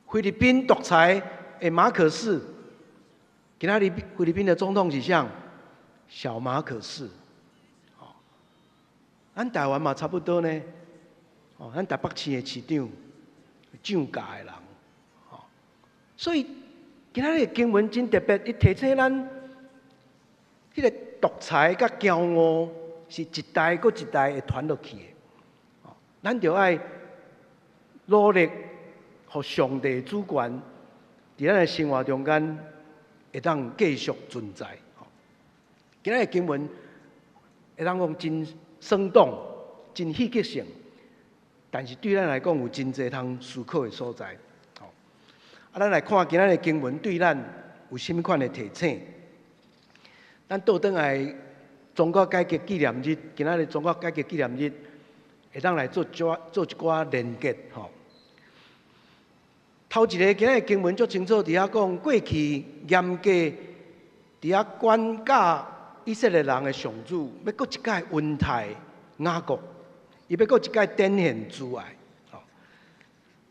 菲律賓獨裁的馬可仕，今仔日菲律賓的總統是啥？小馬可仕。咱台灣嘛差不多呢。哦，咱台北市的市長蔣家的人，哦，所以今仔日的經文真特別，伊提醒咱，彼个獨裁佮驕傲是一代閣一代會傳落去的。哦，咱著愛努力，予上帝主權佇咱的生活中間會當繼續存在。今仔日的經文會當講真生動、真戲劇性。但是對咱來講，有真濟通思考的所在。吼，啊，咱來看今仔日的經文對咱有啥物款的提醒？咱倒轉來宗教改革紀念日，今仔日宗教改革紀念日，會當來做一寡連結。吼，頭一个今仔日經文足清楚，佇遐講過去嚴格佇遐管教以色列人的上主，欲閣一擺恩待雅各。伊欲閣一擺展現慈愛。吼，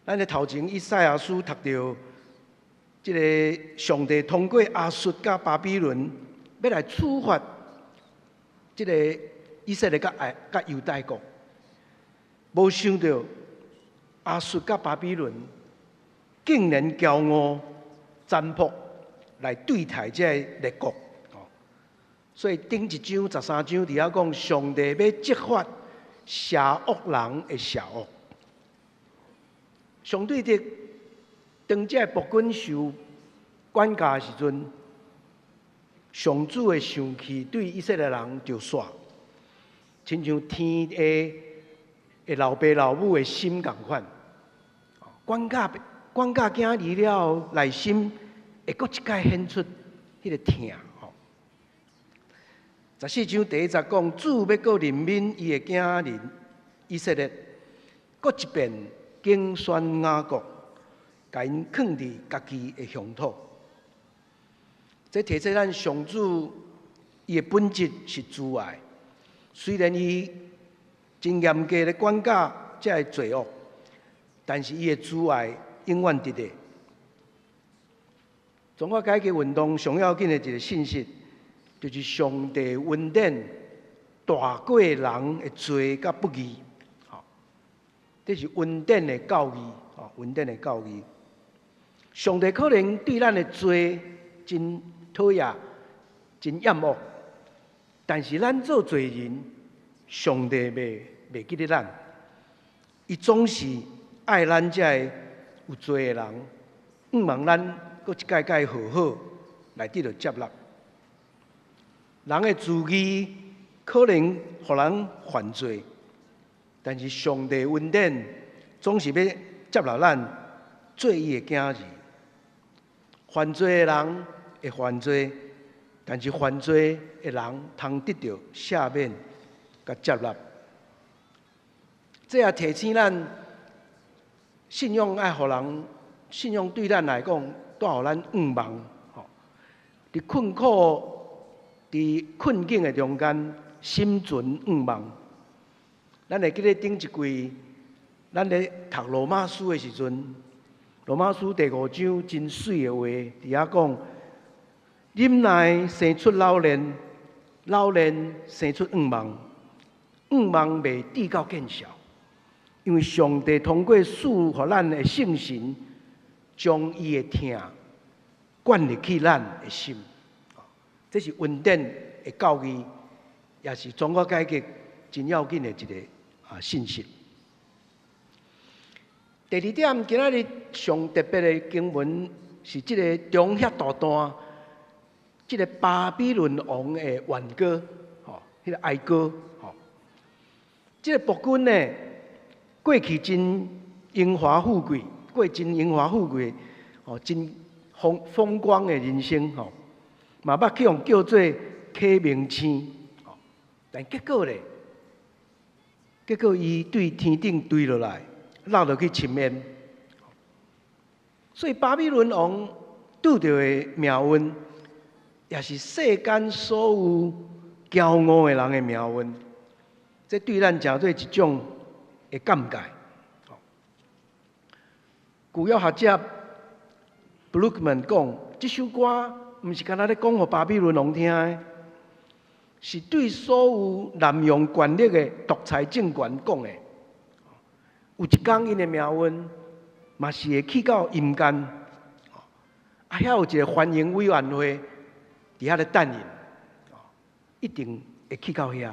咱咧頭前以賽亞書讀著，這个上帝通過亞述佮巴比倫，欲來處罰這个以色列佮愛佮猶大國。無想著亞述佮巴比倫竟然驕傲殘暴來對待這个列國。所以頂一章13章佇遐講，上帝欲責罰邪惡人的邪惡。相對的，當這个僕君受管教的時陣，上主的生氣對以色列人就煞，親像天下的老爸老母的心仝款。管教管教囝兒了後，內心會閣一擺顯出彼个疼。14章第一節講，主欲閣憐憫伊的囝兒以色列，閣一遍揀選雅各，共𪜶囥佇家己的鄉土。這提醒咱上主伊的本質是慈愛，雖然伊真嚴格咧管教這个罪惡，但是伊的慈愛永遠佇咧。宗教改革運動上要緊的一个信息，就是上帝恩典大過人的罪佮不義，吼，這是恩典的教義，吼，恩典的教義。上帝可能對咱的罪真討厭、真厭惡，但是咱做罪人，上帝袂袂記得咱，伊總是愛咱這个有罪的人，向望咱閣一擺擺和好來得著接納。人的自義可能予人犯罪，但是上帝恩典總是欲接納咱做伊的囝兒。犯罪的人會犯罪，但是犯罪的人通得著赦免佮接納。這也提醒咱，信仰愛予人，信仰對咱來講，帶予咱向望。吼，佇困苦、佇困境的中間，心存向望。咱會記得頂一季，咱咧讀羅馬書的時陣，羅馬書第五章真媠的話，佇遐講：忍耐生出老練，老練生出向望，向望袂致到見笑。因為上帝通過賜予咱的聖神，將伊的疼灌入去咱的心。這是恩典的教義，也是宗教改革真要緊的一个信息。第二點，今仔日上特別的經文是這个中遐大段，這个巴比倫王的挽歌，吼，彼个哀歌，吼。這个僕君呢，過去真榮華富貴，過真榮華富貴，吼，真風風光的人生，吼，嘛捌去予叫做啟明星，吼，但結果咧，結果伊對天頂墜落來，落落去深淵。所以巴比倫王拄著的命運，也是世間所有驕傲的人的命運。這對咱誠做一種的鑑戒。舊約學者布魯克曼講，這首歌毋是干焦咧講予巴比倫王聽的，是對所有濫用權力的獨裁政權講的。有一工，𪜶的命運嘛是會去到陰間。啊，遐有一個歡迎委員會佇遐咧等𪜶，一定會去到遐。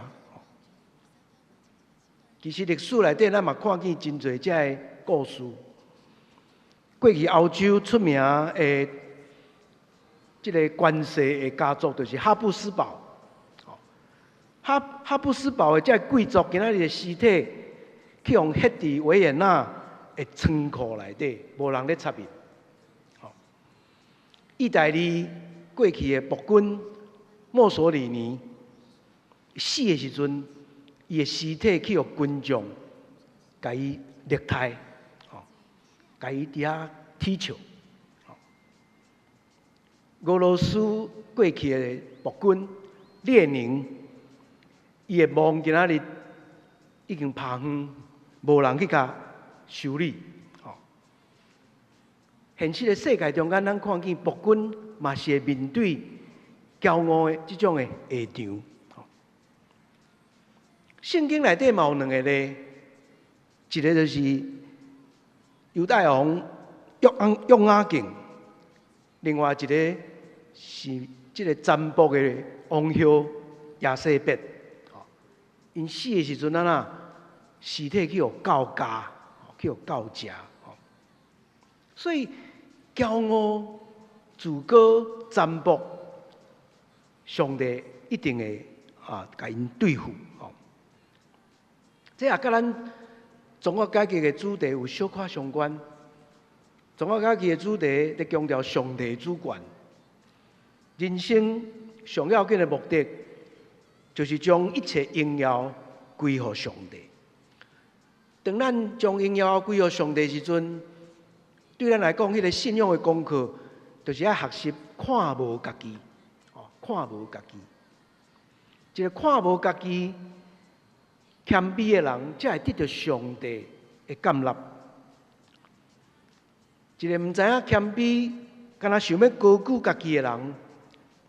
其實歷史內底，咱嘛看見真濟這个故事。過去歐洲出名的這个權勢的家族，就是哈布斯堡。哈布斯堡的這个貴族，今仔日的屍體去予彼佇維也納的倉庫內底，無人咧插𪜶。意大利過去的暴君墨索里尼死的時陣，伊的屍體去予群眾共伊虐待，共伊佇遐恥笑。俄羅斯過去的暴君列寧，伊的墓今仔日已經拋荒，無人去共修理。現實的世界中間，咱看見暴君嘛是會面對驕傲的這種的下場。聖經內底嘛有兩個例，一個就是猶大王約雅敬，另外一個是這个占卜的王后耶洗別。𪜶死的時陣按怎，屍體去予狗咬，去予狗食。所以驕傲、自高、占卜，上帝一定會共𪜶對付。這也佮咱宗教改革的主題有小可相關。宗教改革的主題佇強調上帝主權。人生上要緊的目的，就是將一切榮耀歸予上帝。當咱將榮耀歸予上帝時陣，對咱來講，彼个信仰的功課，就是愛學習看無家己，哦，看無家己。一个看無家己、謙卑的人，才會得著上帝的接納。一个毋知影謙卑，干焦想欲高舉家己的人，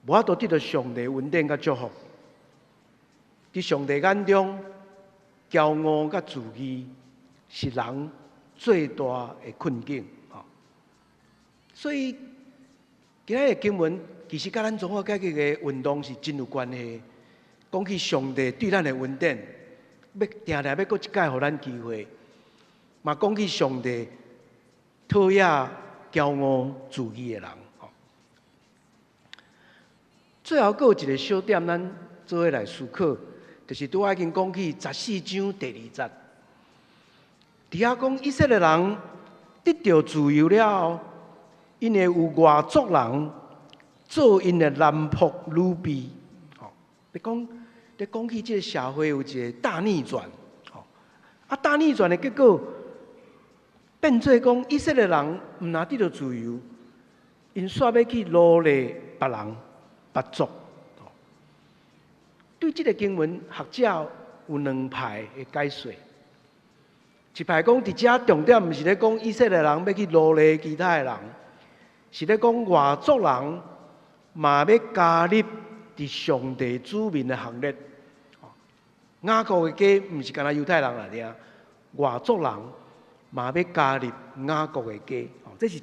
無法度得著上帝恩典佮祝福。佇上帝眼中，驕傲佮自義是人最大的困境。所以今仔日經文其實佮咱宗教改革的運動是真有關係。講起上帝對咱的恩典，欲定定欲閣一擺予咱機會，嘛講起上帝討厭驕傲自義的人。最後閣有一個小點，咱做伙來思考，就是拄仔已經講起十四章第二節，佇遐講以色列人得著自由了後，𪜶會有外族人做𪜶的男僕女婢。吼，咧講起這个社會有一个大逆轉，吼，啊大逆轉的結果，變做講以色列人毋若得著自由，𪜶煞欲去奴隸別人別族。對這个經文，學者有兩派的解說。一派講，佇遮重點毋是咧講以色列人欲去奴隸其他的人，是咧講外族人嘛欲加入佇上帝子民的行列。雅各的家毋是干焦猶太人爾爾，外族人嘛欲加入雅各的家。這是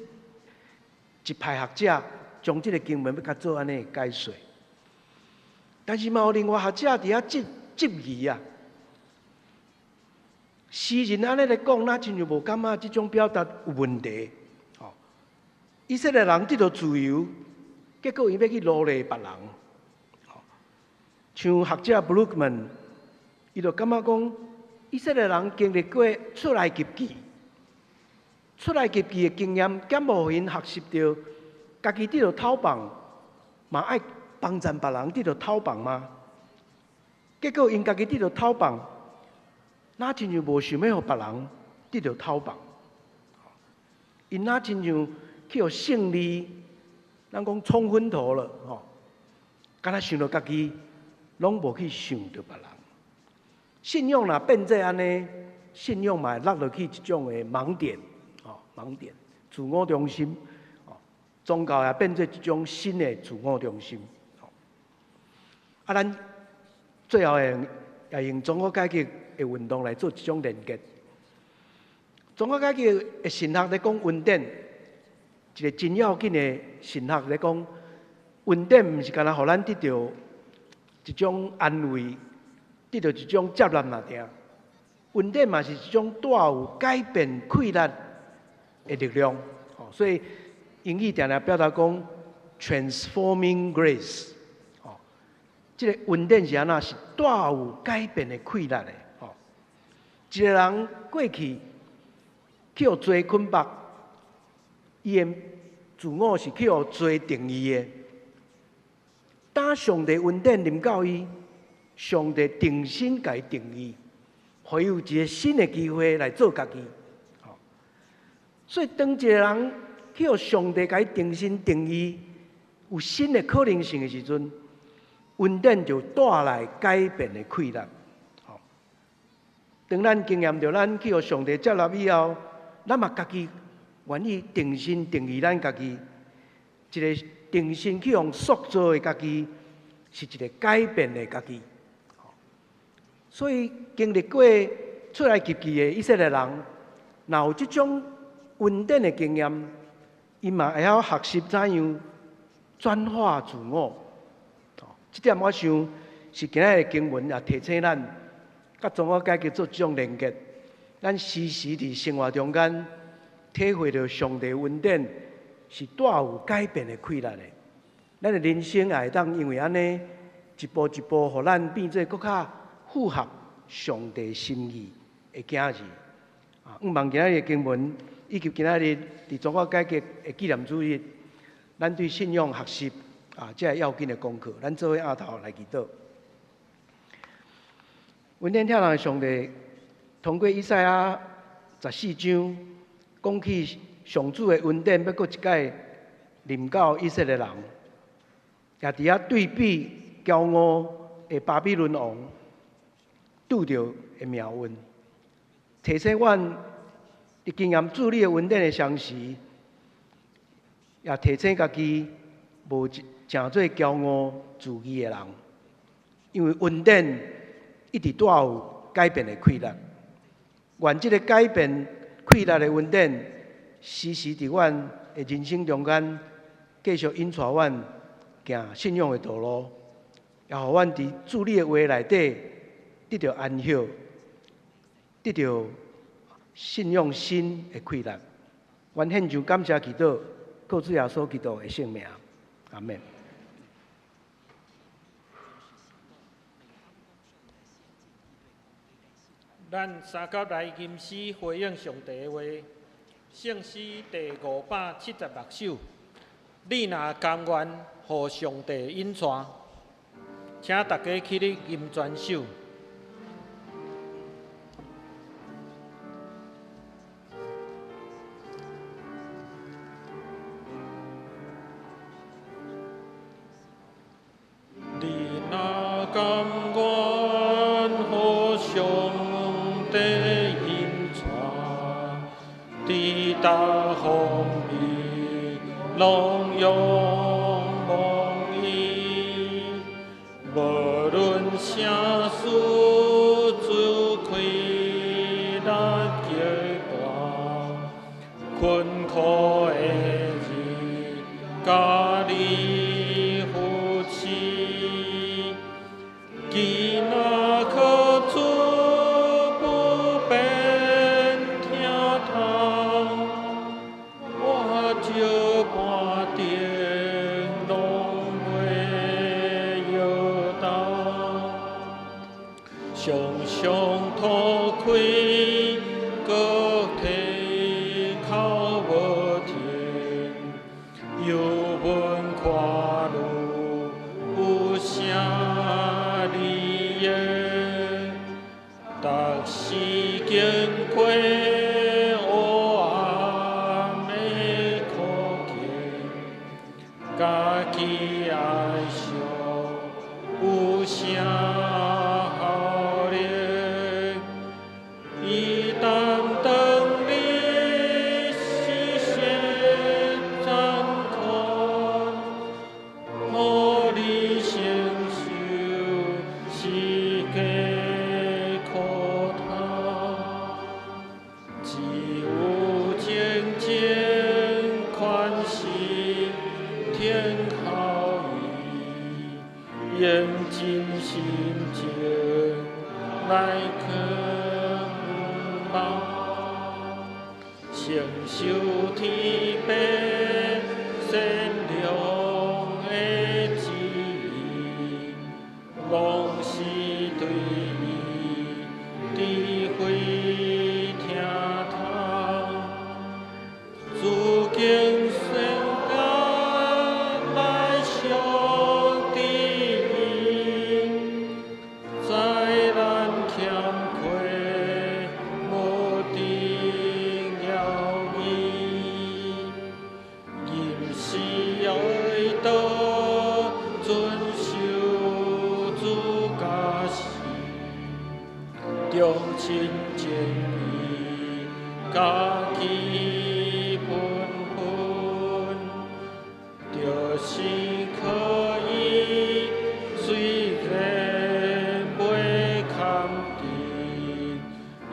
一派學者將這个經文欲共做按呢的解說。但是嘛有另外學者佇遐質疑啊。詩人按呢來講，若親像無感覺這種表達有問題。吼，以色列人得著自由，結果𪜶欲去奴隸別人。像學者布魯克曼，伊就感覺講，以色列人經歷過出埃及記，出埃及記的經驗，敢無予𪜶學習著家己得著頭放，嘛愛幫贊別人得著頭放嗎？結果𪜶家己得著頭放，若親像無想欲予別人得著頭放？𪜶若親像去予勝利，咱講沖昏頭了，吼。敢若想著家己，攏無去想著別人。信仰若變做按呢，信仰嘛會落落去一種的盲點，哦，盲點，自我中心，哦，宗教也變做一種新的自我中心。啊，咱最後會也用宗教改革的運動來做一種連結。宗教改革的神學咧講恩典，一個真要緊的神學咧講，恩典毋是干焦予咱得著一種安慰，得著一種接納爾爾。恩典嘛是一種帶有改變氣力的力量。所以英語定定表達講 transforming grace。哦，這個恩典是按怎？是帶有改變的氣力的。哦，一個人過去去予罪捆綁，伊的自我是去予罪定義的。當上帝恩典臨到伊，上帝重新共伊定義，予伊有一個新的機會來做家己。所以當一個人去予上帝共伊重新定義，有新的可能性的時陣，恩典就帶來改變的氣力。當咱經驗著咱去予上帝接納以後，咱嘛家己願意重新定義咱家己，一個重新去予塑造的家己，是一個改變的家己。所以經歷過出埃及記的以色列人，若有這種恩典的經驗，伊嘛會曉學習怎樣轉化自我。這點我想是今仔日的經文也提醒咱，佮宗教改革做這種連結。咱時時佇生活中間體會著上帝恩典是帶有改變的氣力的。咱的人生也會當因為按呢，一步一步，予咱變做閣較符合上帝心意的囝兒。啊，向望今仔日的經文，以及今仔日佇宗教改革的紀念主日，咱對信仰學習啊，這个要緊的功課，咱做伙徛頭來祈禱。恩典疼人的上帝，通過以賽亞十四章講起上主的恩典，欲閣一擺臨到以色列人，也佇遐對比驕傲的巴比倫王拄著的命運，提醒阮佇經驗主你的恩典的同時，也提醒家己無成做驕傲自義的人，因為恩典一直帶有改變的氣力。願這個改變氣力的恩典，時時佇阮的人生中間繼續引帶阮行信仰的道路，也予阮佇主你的話內底得著安息，得著信仰新的氣力。阮獻上感謝祈禱，靠主耶穌基督的聖名，阿們。咱三甲來吟詩回應上帝的話，聖詩第576首。你若甘願予上帝引帶，請大家起立吟全首。你若甘願予上帝引帶，佇逐方面攏仰望伊，無論啥事主氣力極大，困苦的日佮你扶持，囡仔靠主不變疼痛，我石盤頂攏袂搖動，常常塗開閣提哭無停，猶阮看愈有啥利益，逐時經過黑暗的苦境，家己愛惜。來渴望，承受天父善良的旨意，攏是對伊智慧聽通，主經聖潔來相知應，知咱欠缺無定了義，任是愛道遵守主教示，忠親正義，家己本分，就是可以，雖然袂堪得，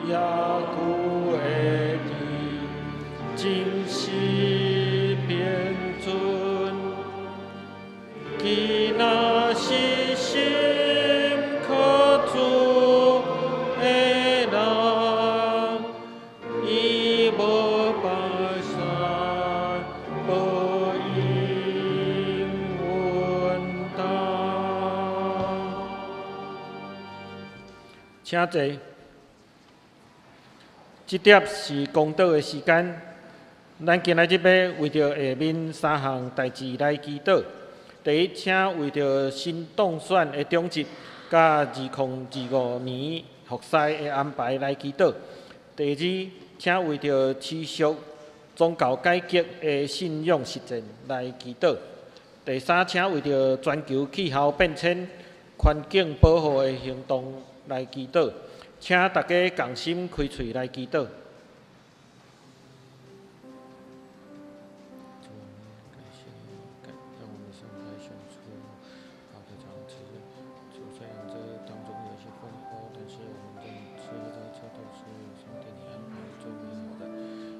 也猶會佇真實並存。伊若是心靠主的人，伊無跋山，無應允當。請坐。這碟是公禱的時間，咱今仔日欲為著下面三項代誌來祈禱。第一，請為著新當選的長執佮2025年服侍的安排來祈禱。第二，請為著持續宗教改革的信仰實踐來祈禱。第三，請為著全球氣候變遷、環境保護的行動來祈禱。請大家仝心開喙來祈禱。讓我們上台選出好的長執。雖然這當中有一些風波，但是我們認知的這都是上帝你安排最美好的。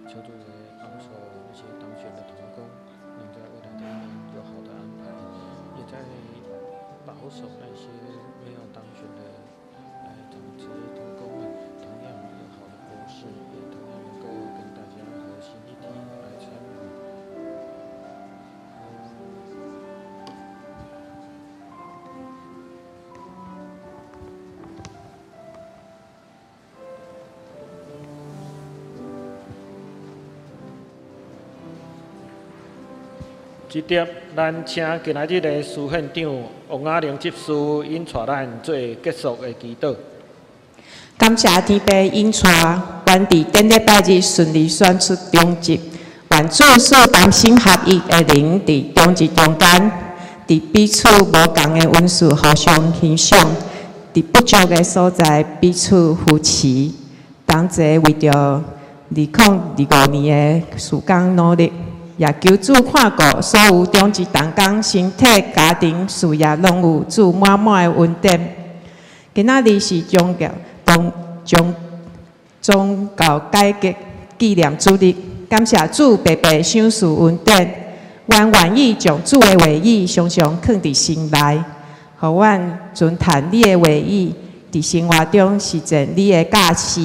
求主也保守那些當選的同工，能在未來的一年有好的安排，也在保守那些沒有當選的長執同工們，同樣有好的服事，也同樣能夠跟大家合心一體來參與。這碟咱請今仔日的司憲長王雅玲執事𪜶帶咱做結束的祈禱。感謝天父引帶，阮佇頂禮拜日順利選出長執，願主賜同心合一的靈佇長執中間，佇彼此無仝的恩賜互相欣賞，佇不足的所在彼此扶持，同齊為著2025年的事工努力。也求主看顧所有長執同工身體、家庭、事業，攏有主滿滿的恩典。今仔日是宗教改革紀念主日，感謝主白白賞賜恩典。阮願意將主的話語常常囥佇心內，予阮遵趁你的話語，佇生活中實踐你的教示，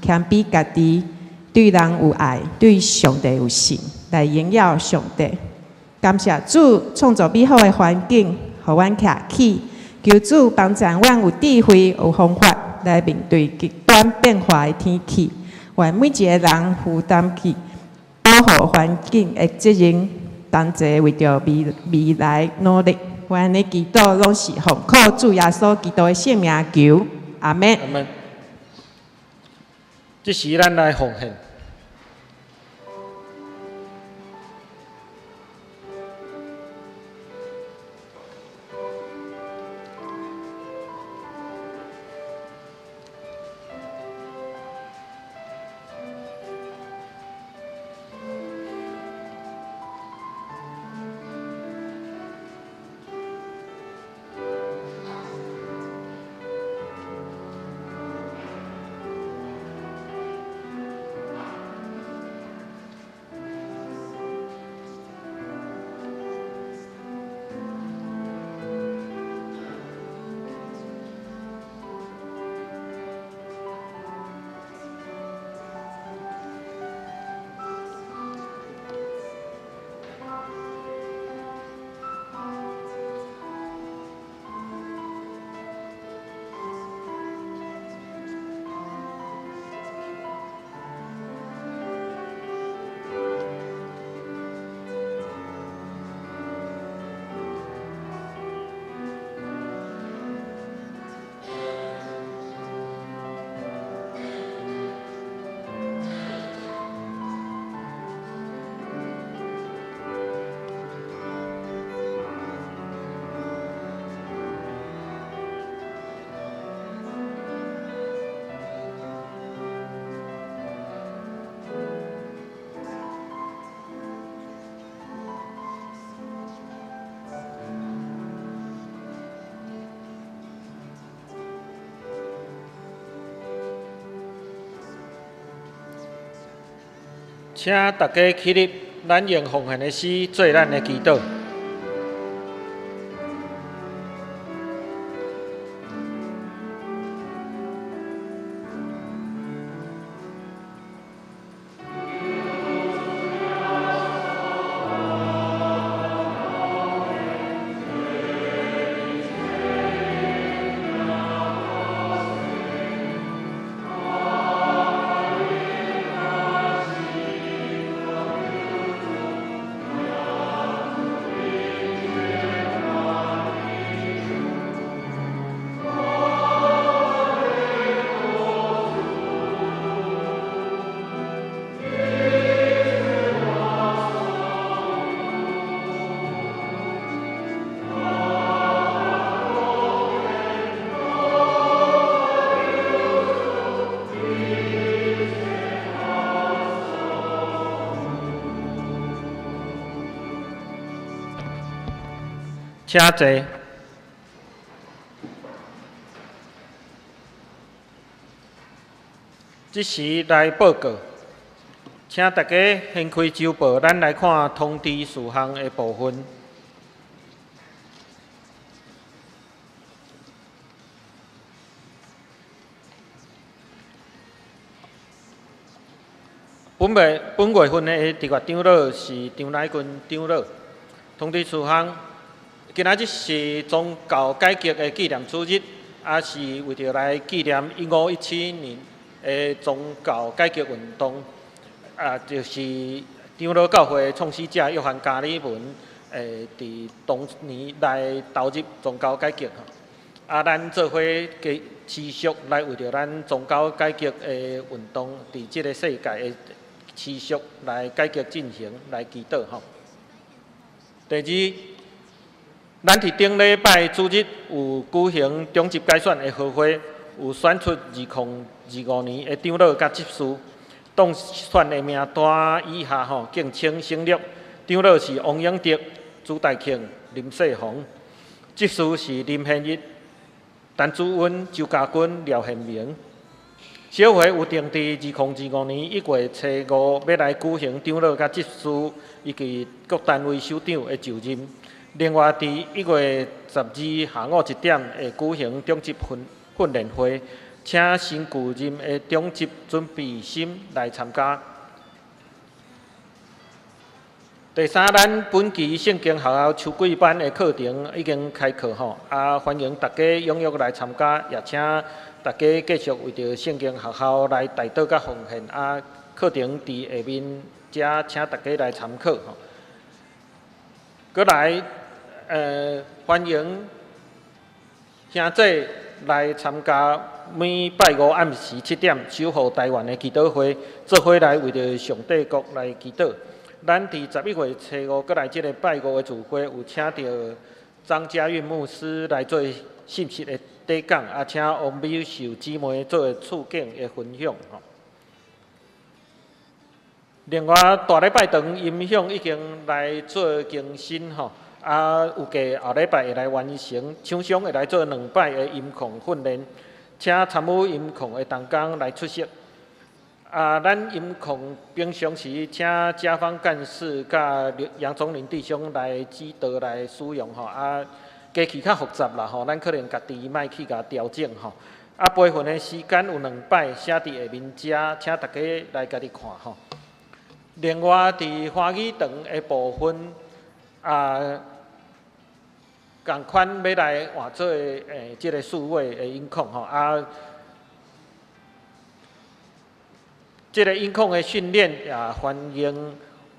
謙卑家己，對人有愛，對上帝有信，來榮耀上帝。感謝主創造美好的環境，予阮徛起。求主幫助阮有智慧、有方法來面對極端變化的天氣。願每一个人負擔起保護環境的責任，同齊為著未來努力。阮的祈禱攏是奉靠主耶穌基督的聖名求，阿們。阿們。這時咱來奉獻。請大家起立，咱用奉獻的詩做咱的祈禱。請坐。這時來報告，請大家掀開週報，咱來看通知事項的部分。本月本月份的特別長老是張乃君長老。通知事項。今仔日是宗教改革的紀念主日，也是為著來紀念1517年的宗教改革運動，啊，就是長老教會創始者約翰加爾文，佇當年來投入宗教改革。啊，咱做伙繼持續來為著咱宗教改革的運動，佇這个世界的持續來改革進行來祈禱吼。第二，咱佇頂禮拜主日有舉行長執改選的和會，有選出2025年的長老佮執事。當選的名單以下吼，敬請省略。長老是王永德、朱大慶、林世宏；執事是林憲一、陳主温、周家軍、廖憲明。小會有定佇2025年1月初五欲來舉行長老佮執事以及各單位首長的就任。另外，佇1月12下午1點會舉行長執訓訓練會，請新就任的長執準備心來參加。第三，咱本期聖經學校秋季班的課程已經開課吼，啊，歡迎大家踴躍來參加，也請大家繼續為著聖經學校來代禱佮奉獻。啊，課程佇下面遮，請大家來參考吼。閣來，歡迎兄弟來參加每拜五暗時7點守護台灣的祈禱會，做伙來為著上帝國來祈禱。咱佇11月初五閣來這个拜五的聚會，有請著張家運牧師來做信息的短講，啊，請王美秀姊妹做處境的分享吼。另外，大禮拜堂音響已經來做更新吼，啊，預計後禮拜會來完成，廠商會來做兩擺的音控訓練，請參與音控的同工來出席。啊，咱音控平常時請賈方幹事佮楊宗林弟兄來指導來使用吼，啊，機器較複雜啦吼，咱可能家己莫去共調整吼。啊，培訓的時間有兩擺，寫佇下面遮，請大家來家己看吼。另外，佇歡喜堂的部分，啊，仝款欲來換做這个數位的音控吼，啊，這个音控的訓練也歡迎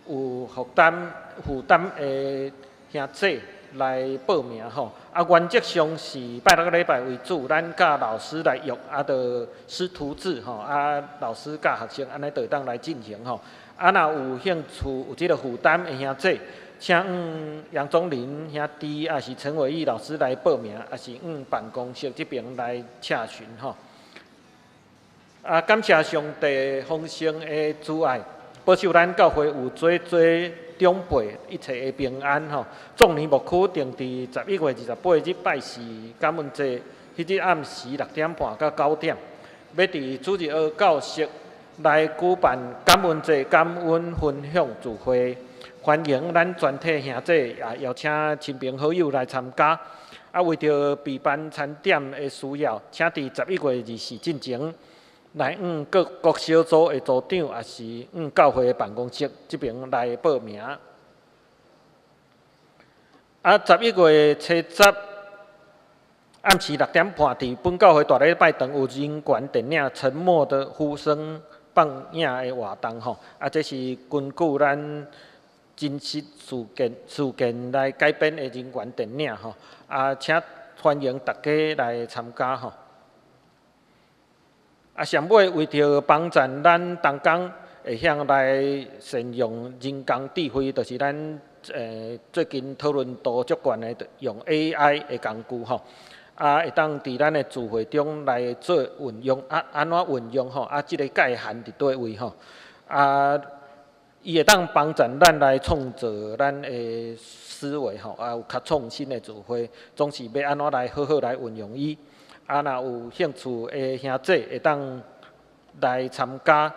有負擔的兄弟來報名吼。啊，原則上是拜六禮拜為主，咱佮老師來約，啊，就師徒制吼，啊，老師教學生，按呢就會當來進行吼。啊，若有興趣有這个負擔的兄弟，請楊宗林兄弟，抑是陳偉義老師來報名，抑是往辦公室這邊來洽詢吼。啊，感謝上帝豐盛的慈愛，保守咱教會有濟濟長輩一切的平安吼。壯年牧區定佇11月28日拜四感恩節，彼日暗時6點半到9點，欲佇主日學教室來舉辦感恩祭、感恩分享聚會，歡迎咱全體兄弟也邀請親朋好友來參加。啊，為著備辦餐點的需要，請佇11月24進前來往各各小組的組長，抑是往教會的辦公室這爿來報名。啊，11月初10暗時6點半，佇本教會大禮拜堂有人權電影《沉默的呼聲》放映的活動吼。啊，這是根據咱真實事件來改編的人權電影吼。啊，請歡迎大家來參加吼。啊，上尾為著幫助咱同工會曉來善用人工智慧，就是咱最近討論度足懸的，用 AI 的工具吼。啊，會當佇咱的聚會中來做運用，啊，按怎運用吼？啊，這个界限佇佗位吼？啊，伊會當幫助咱來創造咱的思維吼，啊，有較創新的聚會，總是欲按怎來好好來運用伊。啊，若有興趣的兄弟會當來參加。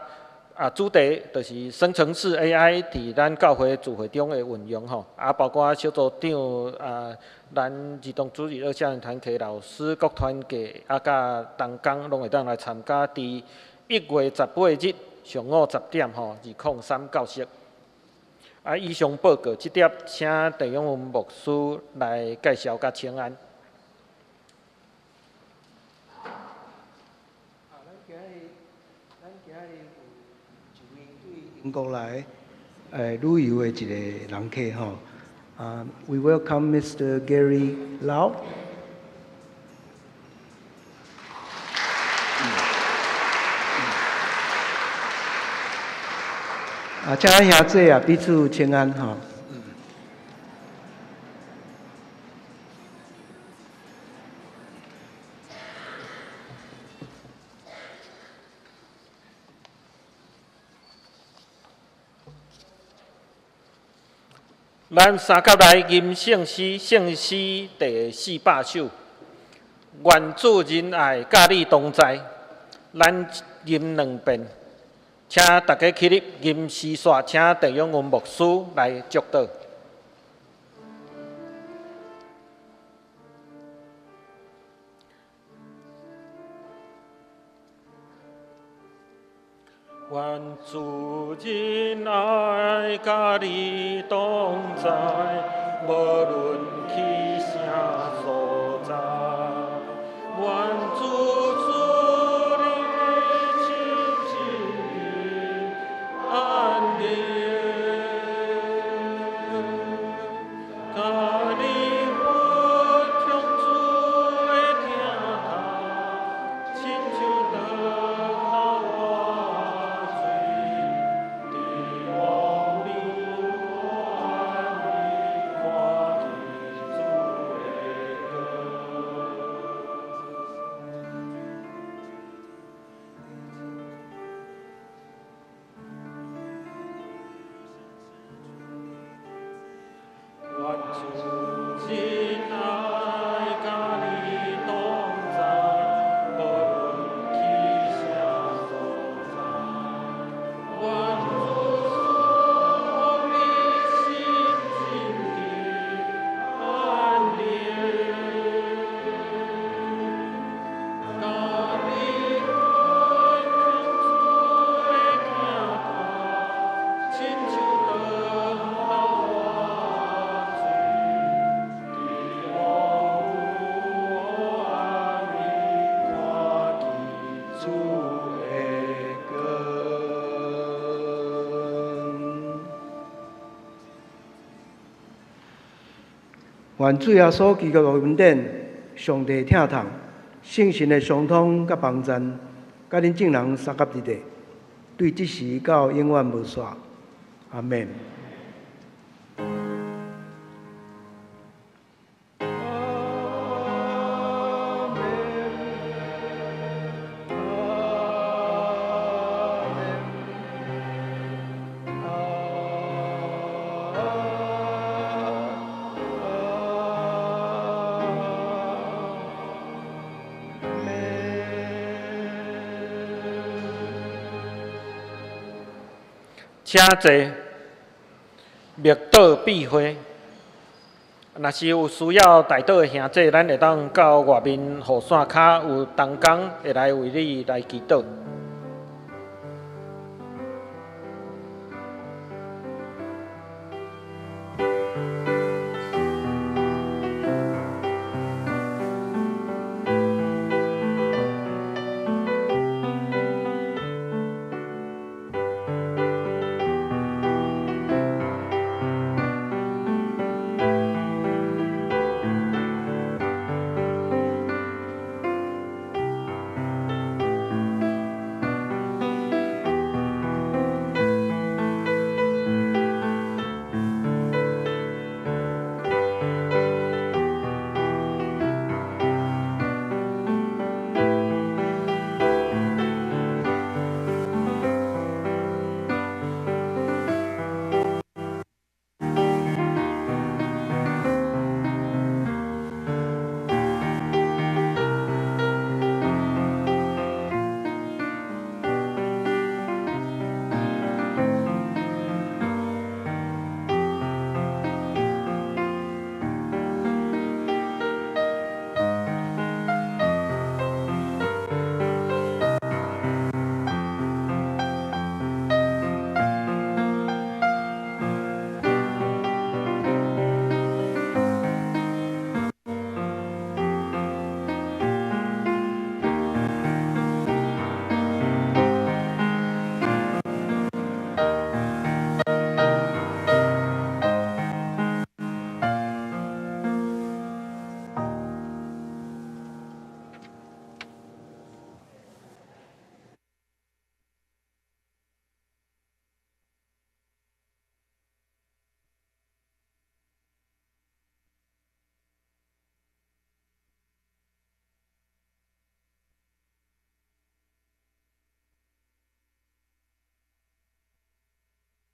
啊，主題就是生成式 AI 佇咱教會聚會中的運用吼。啊，包括小組長啊，咱兒童主日學少年團契老師、各團契啊，佮同工攏會當來參加。佇1月18日上午10點吼，203教室。啊，以上報告這點，請鄭永文牧師來介紹佮請安。英國來旅遊的一个人客吼，啊，We welcome Mr. Gary Lau。啊，請咱兄弟啊彼此請安吼。咱三甲來吟聖詩，聖詩第400首。願主仁愛佮你同在。咱吟兩遍，請大家起立吟詩煞，請鄭永文牧師來祝禱。願主仁愛佮你同在，無論去啥所在。願主賜你親親的安寧，佮你分享主的疼痛，親像倒口活水，佇往流看見主的光。願主仁愛佮你同在，無論去啥所在。願主賜予你心情的安寧，佮你分享主的疼痛，親像倒口活水，佇往有看見主的光。願主耶穌基督的恩典、上帝疼痛、聖神的相通佮幫贊，佮恁眾人相佮佇咧，對這時到永遠無煞。阿們。請坐，默禱閉會。若是有需要代禱的兄弟，咱會當到外面雨傘跤有同工會來為你來祈禱。